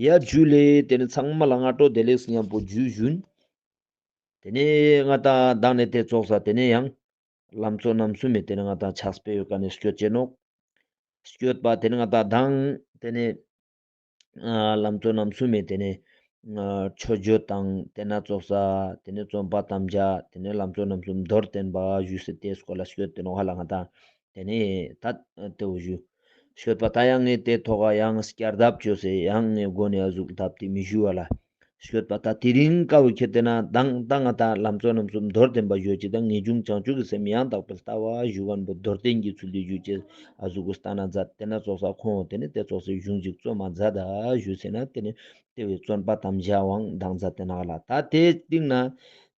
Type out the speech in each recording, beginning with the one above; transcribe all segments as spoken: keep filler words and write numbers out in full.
ཡ་ཇུ་ལེ། ཏེ་ནེ་ཚང་མ་ལ་སྔ་དྲོ་བདེ་ལེགས་ཉམ་པོ་ཇུ་ཞུན། ཏེ་ནེ་ང་ཏང་མདང་ནེ་ཏེ་ཙོགས་ས་ཏེ་ནེ་ཡང་ལམ་གཙོ་རྣམ་གསུམ་མི་ཏེ་ནེ་ང་ཏང་ཕྱག་དཔེ་ཡོད་ཀ་ནེ་སྐྱོད་ཅེས་ནོག། སྐྱོད་པ་ཏེ་ནེ་ང་ཏང་མདང་ཏེ་ནེ་ཨ་ལམ་གཙོ་རྣམ་གསུམ་མི་ཏེ་ནེ་ཨ་མཆོད་བརྗོད་དང་ཏེ་ན་ཙོགས་ས་ཏེ་ནེ་རྩོམ་པ་དམ་བཅའ་ཏེ་ནེ་ལམ་གཙོ་རྣམ་གསུམ་མདོར་བསྟན་པ་ཞུས་སེ་ཏེ་སྐོར་ལ་སྐྱོད་དེ་ནོག་ཧ་ལ། ང་ཏང་ཏེ་ནེ་ད་ཏེ་བོ་ཞུ་སྐྱོད་པ་ད་ཡང་ངས་ཏེ་ཐོག་ག་ཡང་བསྐྱར་ལྡབ་ཅོས་སེ་ཡང་ངས་མགོ་ནེ་ཨ་ཟུག་ལྡབ་སྟེ་མི་ཞུ་བ་ལ། སྐྱོད་པ་ད་དེ་རིང་ཀ་བོ་ཁྱེར་ཏེ་ན་མདང་ད་ང་ཏང་ལམ་གཙོ་རྣམ་གསུམ་མདོར་བསྟན་པ་ཞུ་ཅིག་དང་ངེས་འབྱུང་བྱང་ཆུབ་ཀྱི་སེམས་ཡང་དག་པའི་ལྟ་བ་ཞུ་མཁན་པོ་མདོར་བསྟན་གྱི་ཚུལ་ལས་ཞུ་ཅེས་ཨ་ཟུག་གི་སྟན་ན་མཛད། ཏེ་ན་ཙོགས་ས་ཁོང་ཏེ་ནེ་ཏེ་ཙོགས་སེ་གཞུང་ཅིག་རྩོམ་མ་མཛད་ད་ཞུས་སེ་ན་ཏེ་ནེ་ཏེ་བོའི་རྩོམ་པ་དམ་བཅའ་བོ་མདང་མཛད་དེ་ནོག་ལ། ད་ཏེ་སྟིང་ན་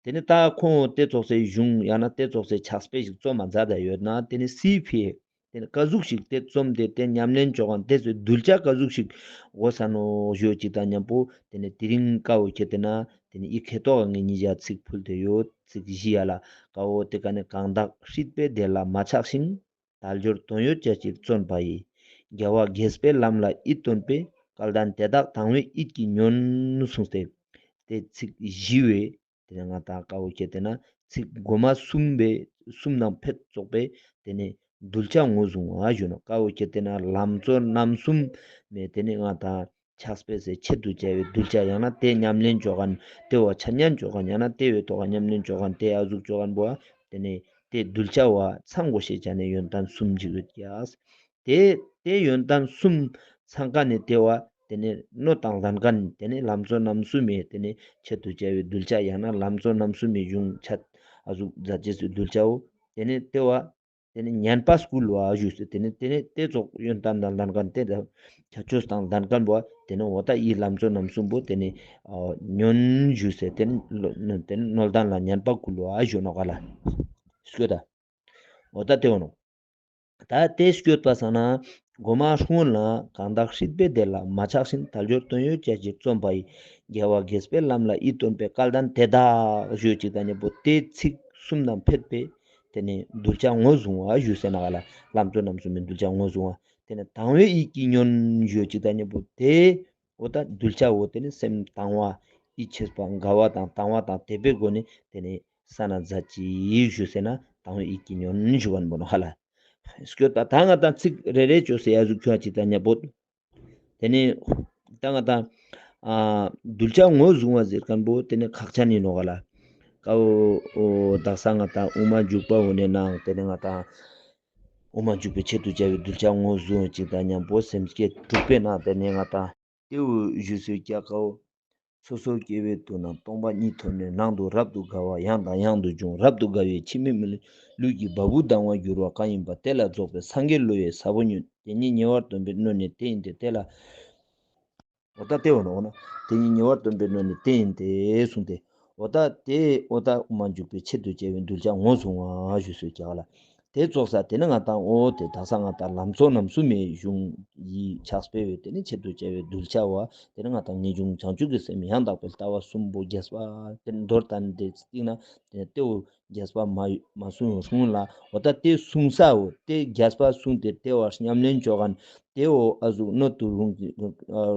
ཏེ་ནེ་ད་ཁོང་ཏེ་ཙོགས་སེ་གཞུང་ཡང་ན་ཏེ་ཙོགས་སེ་ཕྱག་དཔེ་ཞིག་རྩོམ་མ་མཛད་ད་ཡོད་ན་ཏེ་ནེ་སི་ཕི་ཏེ་ནེ་ཀ་ཟུག་ཞིག་ཏེ་རྩོམ་སྟེ་ཏེ་ཉམས་ལེན་ཅོ་མཁན་ཏེ་ཚོའི་གདུལ་བྱ་ཀ་ཟུག་ཞིག་དགོས་ས་ནོག་ཞུ་ཅིག་དང་མཉམ་པོ་ཏེ་ནེ་དེ་རིང་ཀ་བོ་ཁྱེར་ཏེ་ན་ཏེ་ནེ་ཨི་ཁེ་ཏོག་ངེ་ཉིས་ཀ་ཚིག་ཕུལ་ཏེ་ཡོད། ཚིག་བཞི་ཡ་ལ་ཀ་བོ་ཏེ་ཀ་ནེ་གང་དག་སྲིད་པའི་བདེ་ལ་མ་ཆགས་ཤིང་། དལ་འབྱོར་དོན་ཡོད་ཅན་ཅིག་བརྩོན་པ་ཡིས། རྒྱལ་བ་དགྱེས་པའི་ལམ་ལ་ཡིད་རྟོན་པའི། སྐལ་ལྡན་དེ་དག་དང་བའི་ཡིད་ཀྱིས་ཉོན་གསུངས་ཏེ། ཏེ་ཚིག་བཞི་བོའི་ཏེ་ནེ་ང་ཏང་ཀ་བོ་ཁྱེར་ཏེ་ན་ཚིག་གོ་མ་གསུམ་པའི་གསུམ་དང་ཕེད་ཙོགས་པའི་ཏེ་ནེ་གདུལ་བྱ་ངོས་བཟུང་བ་ཞུ་ནོག། ཀ་བོ་ཁྱེར་ཏེ་ན་ལམ་གཙོ་རྣམ་གསུམ་མེ་ཏེ་ནེ་ང་ཏང་ཕྱག་དཔེ་སེ་ཆེད་དུ་བྱ་བའི་གདུལ་བྱ་ཡང་ན་ཏེ་ཉམས་ལེན་ཅོ་མཁན་ཏེ་བོ་འཆད་ཉན་ཅོ་མཁན་ཡང་ན་ཏེ་བོའི་ཐོག་ག་ཉམས་ལེན་ཅོ་མཁན་ཏེ་ཨ་ཟུག་ཅོ་མཁན་བོ་ཏེ་ནེ་ཏེ་གདུལ་བྱ་བོ་ཚང་དགོས་ཤེས་ཅན་ནི་ཡོན་ཏན་གསུམ་ཅིག་ཡོད་ཀྱག། ཏེ་ཏེ་ཡོན་ཏན་གསུམ་ཚང་ཀ་ནེ་ཏེ་བོ་ཏེ་ནེ་སྣོད་དང་ལྡན་མཁན་ཏེ་ནེ་ལམ་གཙོ་རྣམ་གསུམ་མི་ཏེ་ནེ་ཆེད་དུ་བྱ་བའི་གདུལ་བྱ་ཡང་ན་ལམ་གཙོ་རྣམ་གསུམ་མི་གཞུང་ཆེད་ཨ་ཟུག་མཛད་ཅེས་སི་གདུལ་བྱ་བོ་ཏེ་ནེ་ཏེ་བོ་ཏེ་ནེ་ཉན་པ་སྐུལ་བ་ཞུས་སེ་ཏེ་ནེ་ཏེ་ནེ་ཏེ་ཙོགས་ཡོན་ཏན་དང་ལྡན་མཁན་ཏེ་དང་ཁྱད་ཆོས་དང་ལྡན་མཁན་བོ་ཏེ་ནེ་འོ་ད་ཡི་ལམ་གཙོ་རྣམ་གསུམ་པོ་ཏེ་ནེ་ཨ་ཉོན་ཞུས་སེ་ཏེ་ནེ་ལོ་ཏེ་ནེ་སྣོད་ལྡན་ལ་ཉན་པ་སྐུལ་བ་ཞུ་ནོག་ག་ལ། སྐྱོད་ད། འོ་ད་ཏེ་བོ་ནོག། ད་ཏེ་སྐྱོད་པ་སང་ན་གོ་མ་སྔོན་ལ་གང་དག་སྲིད་པའི་བདེ་ལ་མ་ཆགས་ཤིང་། དལ་འབྱོར་དོན་ཡོད་ཅན་ཅིག་བརྩོན་པ་ཡིས། རྒྱལ་བ་དགྱེས་པའི་ལམ་ལ་ཡིད་རྟོན་པའི། སྐལ་ལྡན་དེ་དག་ཞུ་ཅིག་དང་མཉམ་པོ་ཏེ་ཚིག་གསུམ་དང་ཕེད་པའི་ཏེ་ནེ་གདུལ་བྱ་ངོས་བཟུང་བ་ཞུས་སེ་ན་ག་ལ་ལམ་གཙོ་རྣམ་གསུམ་མི་གདུལ་བྱ་ངོས་བཟུང་བ། ཏེ་ནེ་དང་བའི་ཡིད་ཀྱིས་ཉོན་ཞུ་ཅིག་དང་མཉམ་པོ་ཏེ་འོ་ད་གདུལ་བྱ་བོ་ཏེ་ནེ་སེམས་དང་བ་ཡིད་ཆེས་པ་དགའ་བ་དང་དང་བ་དང་དད་པའི་སྒོ་ནེ་ཏེ་ནེ་སྟན་ན་མཛད་ཅིག་ཞུས་སེ་ན་དང་བའི་ཡིད་ཀྱིས་ཉོན་ཞུ་མཁན་བོ་ནོག་ཧ་ལ། སྐྱོད་པ་ད་ང་ཏང་ཚིག་རེ་རེ་ཅོས་སེ་ཡ་ཟུག་ཁྱོང་ཅིག་དང་མཉམ་པོ། ཏེ་ནེ་ད་ང་ཏང་ཨ་གདུལ་བྱ་ངོས་བཟུང་བ་ཟེར་མཁན་བོ་ཏེ་ནེ་ཁག་ཅན་ཨིན་ནོག་ག་ལ། ཀ་བོ་འོ་དག་ས་ང་ཏང་དབུ་མ་འཇུག་པ་འོ་ནེ་ནང་ཏེ་ནེ་ང་ཏང་དབུ་མ་འཇུག་པའི་ཆེད་དུ་བྱ་བའི་གདུལ་བྱ་ངོས་བཟུང་ཅིག་དང་མཉམ་པོ་སེམས་བསྐྱེད་དྲུག་པའི་ནང་ཏེ་ནེ་ང་ཏང་ཏེ་བོ་ཞུས་སེ་ཀྱག་ཀ་བོ། སོ་སོ་སྐྱེ་བོའི་དུས་ན་སྟོང་པ་ཉིད་ཐོབ་ནས། ནང་དུ་རབ་ཏུ་དགའ་བ་ཡང་དང་ཡང་དུ་འབྱུང་། རབ་ཏུ་དགའ་བའི་འཆི་མེད་མི་ལུས་ཀྱི་བ་སྤུ་ལྡང་བར་འགྱུར་བ་གང་ཡིན་པ། དེ་ལ་རྫོགས་པའི་སངས་རྒྱས་བསླུ་བའི་ས་བོན་ཉིད། དེ་ཉིད་ཉེ་བར་སྟོན་པའི་སྣོད་ནི་དེ་ཡིན་ཏེ། དེ་ལ་འོ་ད་ཏེ་བོ་ནོག་ན། དེ་ཉིད་ཉེ་བར་སྟོན་པའི་སྣོད་ནི་དེ་ཡིན་ཏེ་གསུངས་ཏེ། འོ་ད་ཏེ་འོ་ད་དབུ་མ་འཇུག་པའི་ཆེད་དུ་བྱ་བའི་གདུལ་བྱ་ངོས་བཟུང་བ་ཞུས་སོ་ཀྱག་ལ། ཏེ་ཙོགས་ས་ཏེ་ནེ་ང་ཏང་འོ་ཏེ་དག་ས་ང་ཏང་ལམ་གཙོ་རྣམ་གསུམ་མའི་གཞུང་ཡི་ཕྱག་དཔེ་བོ་ཏེ་ནེ་ཆེད་དུ་བྱ་བའི་གདུལ་བྱ་བོ་ཏེ་ནེ་ང་ཏང་ངེས་འབྱུང་བྱང་ཆུབ་ཀྱི་སེམས་ཡང་དག་པའི་ལྟ་བ་གསུམ་པོ་རྒྱས་པ་ཏེ་ནེ་མདོར་བསྟན་ཏེ་སྟིང་ན་ཏེ་ནེ་ཏེ་བོ་རྒྱས་པ་མ་མ་གསུངས་སྔོན་ལ་འོ་ད་ཏེ་གསུངས་ས་བོ་ཏེ་རྒྱས་པ་གསུངས་ཏེ་ཏེ་བོ་ཉམས་ལེན་ཅོ་མཁན་ཏེ་བོ་ཨ་ཟུག་སྣོད་དུ་རུང་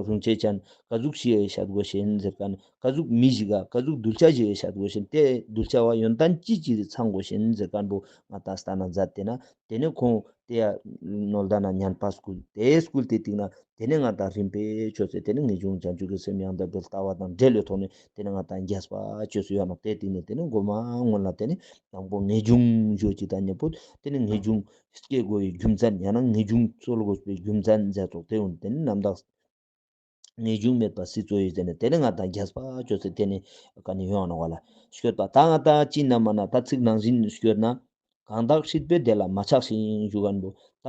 རུང་ཅེས་ཅན་ཀ་ཟུག་ཤེས་ཤད་དགོས་ཤེས་ཟེར་མཁན། ཀ་ཟུག་མི་ཞིག་ག་ཀ་ཟུག་གདུལ་བྱ་ཞིག་ཡ་ཤད་དགོས་ཤེས་ཏེ་གདུལ་བྱ་བོ་ཡོན་ཏན་ཅི་ཅི་ཚང་དགོས་ཤེས་ཟེར་མཁན་བོ་ང་ཏང་སྟན་ན་མཛད་དེ་ན་ཏེ་ནེ་ཁོང་ཏེ་ཡ་སྣོད་ལྡན་ན་ཉན་པ་སྐུལ་ཏེ་སྐུལ་ཏེ་སྟིང་ན་ཏེ་ནེ་ང་ཏང་རིམ་པས་ཆོས་སེ་ཏེ་ནེ་ངེས་འབྱུང་བྱང་ཆུབ་ཀྱི་སེམས་ཡང་དག་པའི་ལྟ་བ་དང་འབྲེལ་བའི་ཐོག་ནེ་ཏེ་ནེ་ང་ཏང་རྒྱས་པ་ཆོས་སུ་ཡོད་ནོག། ཏེ་སྟིང་ནེ་ཏེ་ནེ་གོ་མ་སྔོན་ལ་ཏེ་ནེ་དང་པོ་ངེས་འབྱུང་ཞུ་ཅིག་དང་མཉམ་པོ་ཏེ་ནེ་ངེས་འབྱུང་སྐྱེ་དགོས་པའི་རྒྱུ་མཚན་ཡང་ན་ངེས་འབྱུང་རྩོལ་དགོས་པའི་རྒྱུ་མཚན་མཛད་ཐོག་ཏེ་ཡོང་ཏེ་ནེ་རྣམ་དག་ངེས་འབྱུང་མེད་པ་སྲིད་རྩོལ་ཡིན་ཟེར་ནས་ཏེ་ནེ་ང་ཏང་རྒྱས་པ་ཆོས་སེ་ཏེ་ནེ་ཀ་ནེ་ཡོང་ནོག་ག་ལ། སྐྱོད་པ་ད་ང་ཏང་ཅི་ན་མ་ན་ད་ཚིག་ནང་བཞིན་སྐྱོད་ན་གང་དག་སྲིད་པའི་བདེ་ལ་མ་ཆགས་ཤིང་ཞུ་མཁན་བོ་ད་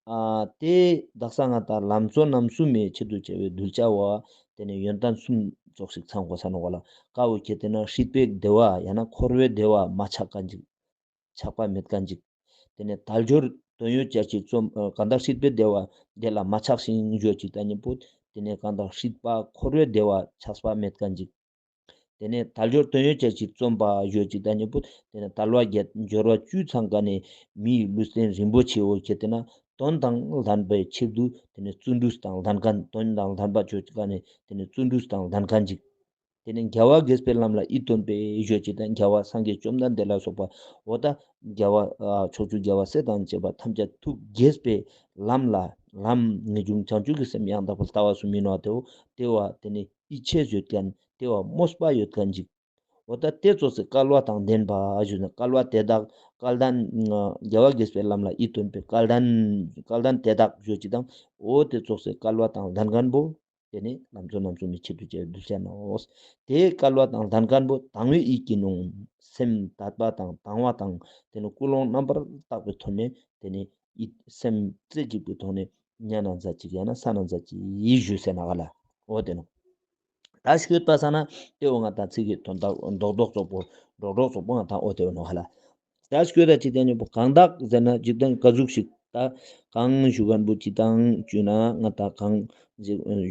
ཨ་ཏེ་དག་ས་ང་ཏང་ལམ་གཙོ་རྣམ་གསུམ་མའི་ཆེད་དུ་བྱ་བའི་གདུལ་བྱ་བོ་ཏེ་ནེ་ཡོན་ཏན་གསུམ་ཙོགས་ཤིག་ཚང་དགོས་ས་ནོག་ག་ལ། ཀ་བོ་ཁྱེར་ཏེ་ན་སྲིད་པའི་བདེ་བ་ཡང་ན་འཁོར་བའི་བདེ་བ་མ་ཆགས་མཁན་ཅིག་ཆགས་པ་མེད་མཁན་ཅིག་ཏེ་ནེ་དལ་འབྱོར་དོན་ཡོད་ཅན་ཅིག་བརྩོན་ཨ་གང་དག་སྲིད་པའི་བདེ་བ་བདེ་ལ་མ་ཆགས་ཤིང་ཞུ་ཅིག་དང་མཉམ་པོ་ཏེ་ནེ་གང་དག་སྲིད་པ་འཁོར་བའི་བདེ་བ་ཆགས་པ་མེད་མཁན་ཅིག་ཏེ་ནེ་དལ་འབྱོར་དོན་ཡོད་ཅན་ཅིག་བརྩོན་པ་ཞུ་ཅིག་དང་མཉམ་པོ་ཏེ་ནེ་དལ་བ་བརྒྱད་འབྱོར་བ་བཅུ་ཚང་མཁན་ནི་མིའི་ལུས་རྟེན་རིན་པོ་ཆེ་བོ་ཁྱེར་ཏེ་ན་ དོན་དང་ལྡན་པའི་ཆེད་དུ་དེ་ནི་བརྩོན་འགྲུས་དང་ལྡན་མཁན། དོན་དང་ལྡན་པ་ཅོ་ཅིག་ག་ནི་དེ་ནི་བརྩོན་འགྲུས་དང་ལྡན་མཁན་ཅིག། དེ་ནི་རྒྱལ་བ་དགྱེས་པའི་ལམ་ལ་ཡིད་རྟོན་པའི་ཞུ་ཅིག་དང་། རྒྱལ་བ་སངས་རྒྱས་བཅོམ་ལྡན་འདས་ལ་སོགས་པ་འོ་ད་རྒྱལ་བ་ཕྱོགས་བཅུའི་རྒྱལ་བ་སྲས་དང་བཅས་པ་ཐམས་ཅད་ཐུགས་དགྱེས་པའི་ལམ་ལ། ལམ་ངེས་འབྱུང་བྱང་ཆུབ་ཀྱི་སེམས་ཡང་དག་པར་ལྟ་བ་གསུམ་ཡིན་ནོ་དེའོ། དེ་བ་དེ་ནི་ཡིད་ཆེས་ཡོད་མཁན། དེ་བ་མོས་པ་ཡོད་མཁན་ཅིག། འོ་ད་དེ་ཙོགས་སི་སྐལ་བ་དང་ལྡན་པ་ཞུ་ན། སྐལ་བ་དེ་དག་སྐལ་ལྡན། རྒྱལ་བ་དགྱེས་པའི་ལམ་ལ་ཡིད་རྟོན་པའི་སྐལ་ལྡན། སྐལ་ལྡན་དེ་དག་ཞུ་ཅིག་དང་། འོ་དེ་ཙོགས་སི་སྐལ་བ་དང་ལྡན་མཁན་པོ་དེ་ནི་ལམ་གཙོ་རྣམ་གསུམ་གྱི་ཆེད་དུ་བྱ་བའི་གདུལ་བྱ་ནོ། དེ་སྐལ་བ་དང་ལྡན་མཁན་པོ་དང་བའི་ཡིད་ཀྱིས་ནོ། སེམས་དད་པ་དང་དང་བ་དང་དེ་ནི་ཀུན་སློང་རྣམ་པར་དག་པའི་ཐོག་ནས་དེ་ནི་ཡིད་སེམས་རྩེ་གཅིག་པའི་ཐོག་ནས་མཉན་ན་མཛད་ཅིག་ཡང་ན་གསན་ན་མཛད་ཅིག་ཞུ་ཟེར་ན་ག་ལ། འོ་དེ་ནོ། ད་ཤོད་པ་ས་ན་དེ་འོ་ང་ཏང་ཚིག་གི་དོན་དག་རྡོག་རྡོག་ཙོག་པོ་རྡོག་རྡོག་ཙོག་པོ་ང་ཏང་འོ་དེ་འོ་ནོ་ཧ་ལ། ད་ཤོད་ད་ཅིག་དེ་ནི་གང་དག་ཟེར་ན་ཅིག་དང་ག་ཟུག་ཞིག། ད་གང་ཞུ་མཁན་པོ་ཅིག་དང་ཅོ་ན་ང་ཏང་གང་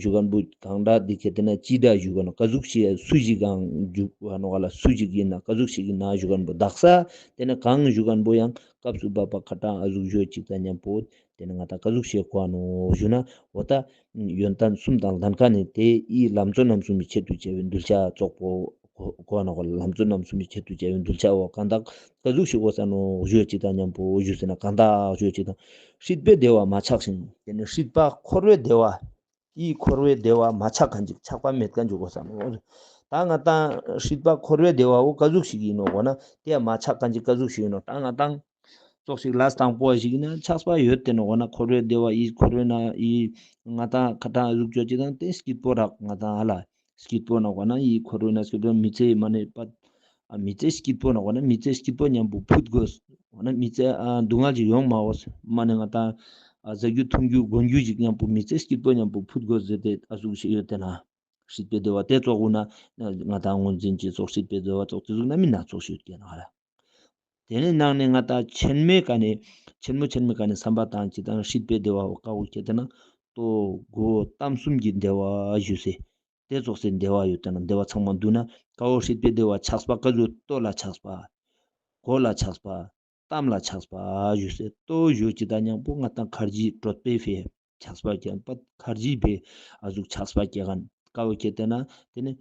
ཞུ་མཁན་པོ་གང་འདྲ་འདི་ཁེ་དེ་ན་ཅི་འདྲ་ཞུ་ག་ནོ། ག་ཟུག་ཞིག་སུ་ཞིག་གང་ཞུ་བ་ནོ་ག་ལ། སུ་ཞིག་ཡིན་ན་ག་ཟུག་ཞིག་ཡིན་ན་ཞུ་མཁན་པོ་དག་ས། དེ་ནི་གང་ཞུ་མཁན་པོ་ཡང་སྐབས་སུ་བབ་པ་ཁ་ཏང་ཨ་ཟུག་ཞུ་ཅིག་དང་མཉམ་པོ། དེ་ནི་ང་ཏང་ག་ཟུག་ཞིག་གོ་ནོ་ཞུ་ན། འོ་ད་ཡོན་ཏན་གསུམ་དང་ལྡན་མཁན་ནི་དེ་ཡི་ལམ་གཙོ་རྣམ་གསུམ་གྱི་ཆེད་དུ་བྱ་བའི་གདུལ་བྱ་ཙོག་པོ་གོ་གོ་ནོ་ག་ལ། ལམ་གཙོ་རྣམ་གསུམ་གྱི་ཆེད་དུ་བྱ་བའི་གདུལ་བྱ་འོ་གང་དག་ག་ཟུག་ཞིག་གོ་ས་ནོ་ཞུ་ཅིག་དང་མཉམ་པོ་ཞུ་ཟེར་ན། གང་དག་ཞུ་ཅིག་དང་སྲིད་པའི་བདེ་བ་མ་ཆགས་ཤིང་། དེ་ནི་སྲིད་པ་འཁོར་བའི་བདེ་བ། ཡི་འཁོར་བའི་བདེ་བ་མ་ཆགས་མཁན་ཅིག། ཆགས་པ་མེད་མཁན་ཅིག་གོ་ས་ནོ། ད་ང་ཏང་སྲིད་པ་འཁོར་བའི་བདེ་བ་འོ་ག་ཟུག་ཞིག་ཡིན་ནོ་གོ་ན་དེ་མ་ཆགས་མཁན་ཅིག་ག་ཟུག་ཞིག་ཡིན་ནོ། ད་ང་ཏང་ཙོགས་ཤིག་ལས་དང་པོ་ཞིག་ཡིན་ན་ཆགས་པ་ཡོད་དེ་ནོ་གོ་ན། འཁོར་བའི་བདེ་བ་ཡི་འཁོར་བའི་ན་ཡི་ང་ཏང་ཁ་ཏང་ཨ་ཟུག་ཅོ་ཅིག་དང་དེ་སྐྱིད་པོ་རག། ང་ཏང་ཧ་ལ་སྐྱིད་པོ་ནོ་གོ་ན། ཡི་འཁོར་བའི་ན་སྐྱིད་པོ་མི་ཚེ་མ་ནེ་པ་ཨ་མི་ཚེ་སྐྱིད་པོ་ནོ་གོ་ན། མི་ཚེ་སྐྱིད་པོ་མཉམ་པོ་ཕུད་དགོས་གོ་ན། མི་ཚེ་ཨ་སྡུག་བསྔལ་ཅིག་ཡོང་མ་འོས། མ་ནེ་ང་ཏང་ཨ་ཟ་རྒྱུ་འཐུང་རྒྱུ་གོན་རྒྱུ་ཞིག་མཉམ་པོ་མི་ཚེ་སྐྱིད་པོ་མཉམ་པོ་ཕུད་དགོས་ཟེར་ཏེ་ཨ་ཟུག་ཞིག་ཡོད་དེ་ན། སྲིད་པའི་བདེ་བ་དེ་ཙོགས་འོ་ན་ང་ཏང་ངོས་འཛིན་ཅིག་ཙོགས་སྲིད་པའི་བདེ་བ་ཙོགས་དེ་ཟུག་ན་མི་སྣ་ཙོགས་ཤིག་ཡོད་དེ་ན་ཧ་ལ། དེ་ནི་ནང་ནས་ང་ཏང་ཆེན་མོའི་ཀ་ནས་ཆེན་མོ་ཆེན་མོའི་ཀ་ནས་བསམ་པ་བཏང་ཅིག་དང་སྲིད་པའི་བདེ་བ་འོ་ཀ་འོ་ཁེ་དེ་ན་ལྟོ་གོས་གཏམ་གསུམ་གྱི་བདེ་བ་ཞུ་སེ། དེ་ཙོགས་སེ་བདེ་བ་ཡོད་དེ་ན་བདེ་བ་ཚང་མ་འདུ་ན་ཀ་འོ་སྲིད་པའི་བདེ་བ་ཆགས་པ་ག་ཟུག། ལྟོ་ལ་ཆགས་པ། གོས་ལ་ཆགས་པ། གཏམ་ལ་ཆགས་པ་ཞུ་སེ། ལྟོ་ཞུ་ཅིག་དང་མཉམ་པོ་ང་ཏང་ཁར་ཇི་གྲོད་པའི་ཕིའ་ཆགས་པ་སྐྱེ་པ། ཁར་ཇི་ཕིའ་ཨ་ཟུག་ཆགས་པ་སྐྱེ་མཁན་ཀ་བོ་ཁེ་དེ་ན་དེ་ནི་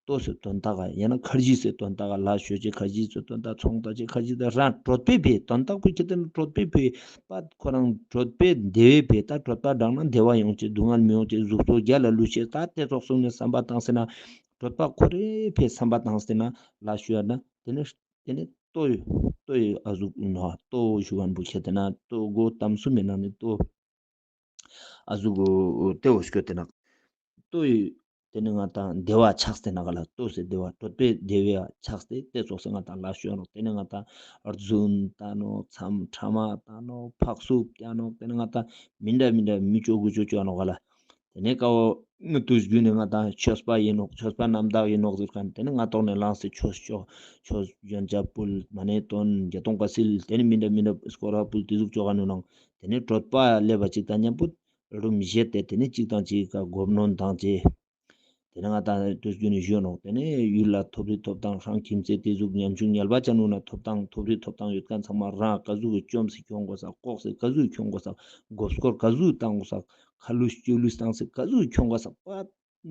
ལྟོ་ཟེར་དོན་དག་ག་ཡང་ན་ཁར་ཇི་ཟེར་དོན་དག་ག་ལ་ཞུ་ཅིག། ཁར་ཇི་ཟེར་དོན་དག་ཚོང་ད་ཅིག། ཁར་ཇི་ཟེར་རང་གྲོད་པའི་ཕིའ་དོན་དག་པོ་ཁེ་དེ་ན་གྲོད་པའི་ཕིའ་པ་ཁོ་རང་གྲོད་པའི་བདེ་བའི་ཕིའ། ད་གྲོད་པ་འགྲངས་ན་བདེ་བ་ཡོང་ཅེས་སྡུག་བསྔལ་མི་ཡོང་ཅེས་གཟུགས་པོ་རྒྱལ་ལ་ལུས་ཤེས། ད་དེ་ཙོགས་སོང་ནས་བསམ་པ་བཏང་སེ་ན་གྲོད་པ་འཁོར་བའི་ཕིའ་བསམ་པ་བཏང་སེ་ན་ལ་ཞུ་ཡ་ན་དེ་ནི། དེ་ནི་ལྟོ་ཡི་ལྟོ་ཡི་ཨ་ཟུག་ནོ། ལྟོ་ཞུ་མཁན་པོ་ཁེ་དེ་ན་ལྟོ་གོས་གཏམ་གསུམ་མི་ནང་ནས་ལྟོ་ཨ་ཟུག་དེ་འོ་ཞུ་དེ་ན་ལྟོ་ཡི་དེ་ནི་ང་ཏང་བདེ་བ་ཆགས་ཏེ་ན་ག་ལ། ལྟོ་ཟེར་བདེ་བ་གྲོད་པའི་བདེ་བ་ཆགས་ཏེ་དེ་ཙོགས་སེ་ང་ཏང་ལ་ཞུ་ནོ། དེ་ནི་ང་ཏང་རྫུན་བཏང་ནོ། མཚམས་ཕྲ་མ་བཏང་ནོ། ཕག་སུབ་བཏང་ནོ། དེ་ནི་ང་ཏང་མི་འདྲ་མི་འདྲ་མི་ཅོ་དགོས་ཅོ་ཅོ་ནོ་ག་ལ། དེ་ནས་ཀ་བོ་དུས་རྒྱུན་ནས་ང་ཏང་ཆོས་པ་ཡིན་ནོག་ཆོས་པ་རྣམ་དག་ཡིན་ནོག་ཟེར་མཁན། དེ་ནས་ང་ཏོག་ནས་ལངས་སེ་ཆོས་ཆོས་ཆོས་ཡོན་ཆབ་ཕུལ། མ་ཎི་འདོན། བརྒྱད་སྟོང་པ་སིལ། དེ་ནས་མི་འདྲ་མི་འདྲ་སྐོར་ར་ཕུལ། དེ་ཟུག་ཅོ་ག་ནུ་ནང་དེ་ནས་གྲོད་པ་ལེབ་པ་ཅིག་དང་མཉམ་པོ་རུམ་བཞེས་ཏེ་དེ་ནས་ཅིག་དང་ཅིག་ག་གོ་གནོན་བཏང་ཅེས། དེ་ནས་ང་ཏང་དུས་རྒྱུན་ནས་ཞུ་ནོག་དེ་ནས་ཡུལ་ལ་ཐོབ་རི་ཐོབ་ཐང་ཧྲང་ཁྱིམ་མཚེས་དེ་ཟུག་ཉམ་ཆུང་ཉལ་བ་ཅ་ནུ་ན་ཐོབ་ཐང་ཐོབ་རི་ཐོབ་ཐང་ཡོད་མཁན་ཚང་མ་རང་ག་ཟུག་གི་བཅོམ་སེ་ཁྱོང་དགོས་ས། ལྐོག་སེ་ག་ཟུག་ཁྱོང་དགོས་ས། མགོ་སྐོར་ག་ཟུག་བཏང་དགོས་ས། ཁ་ལུས་ཅོ་ལུས་བཏང་སེ་ག་ཟུག་ཁྱོང་དགོས་ས། པ་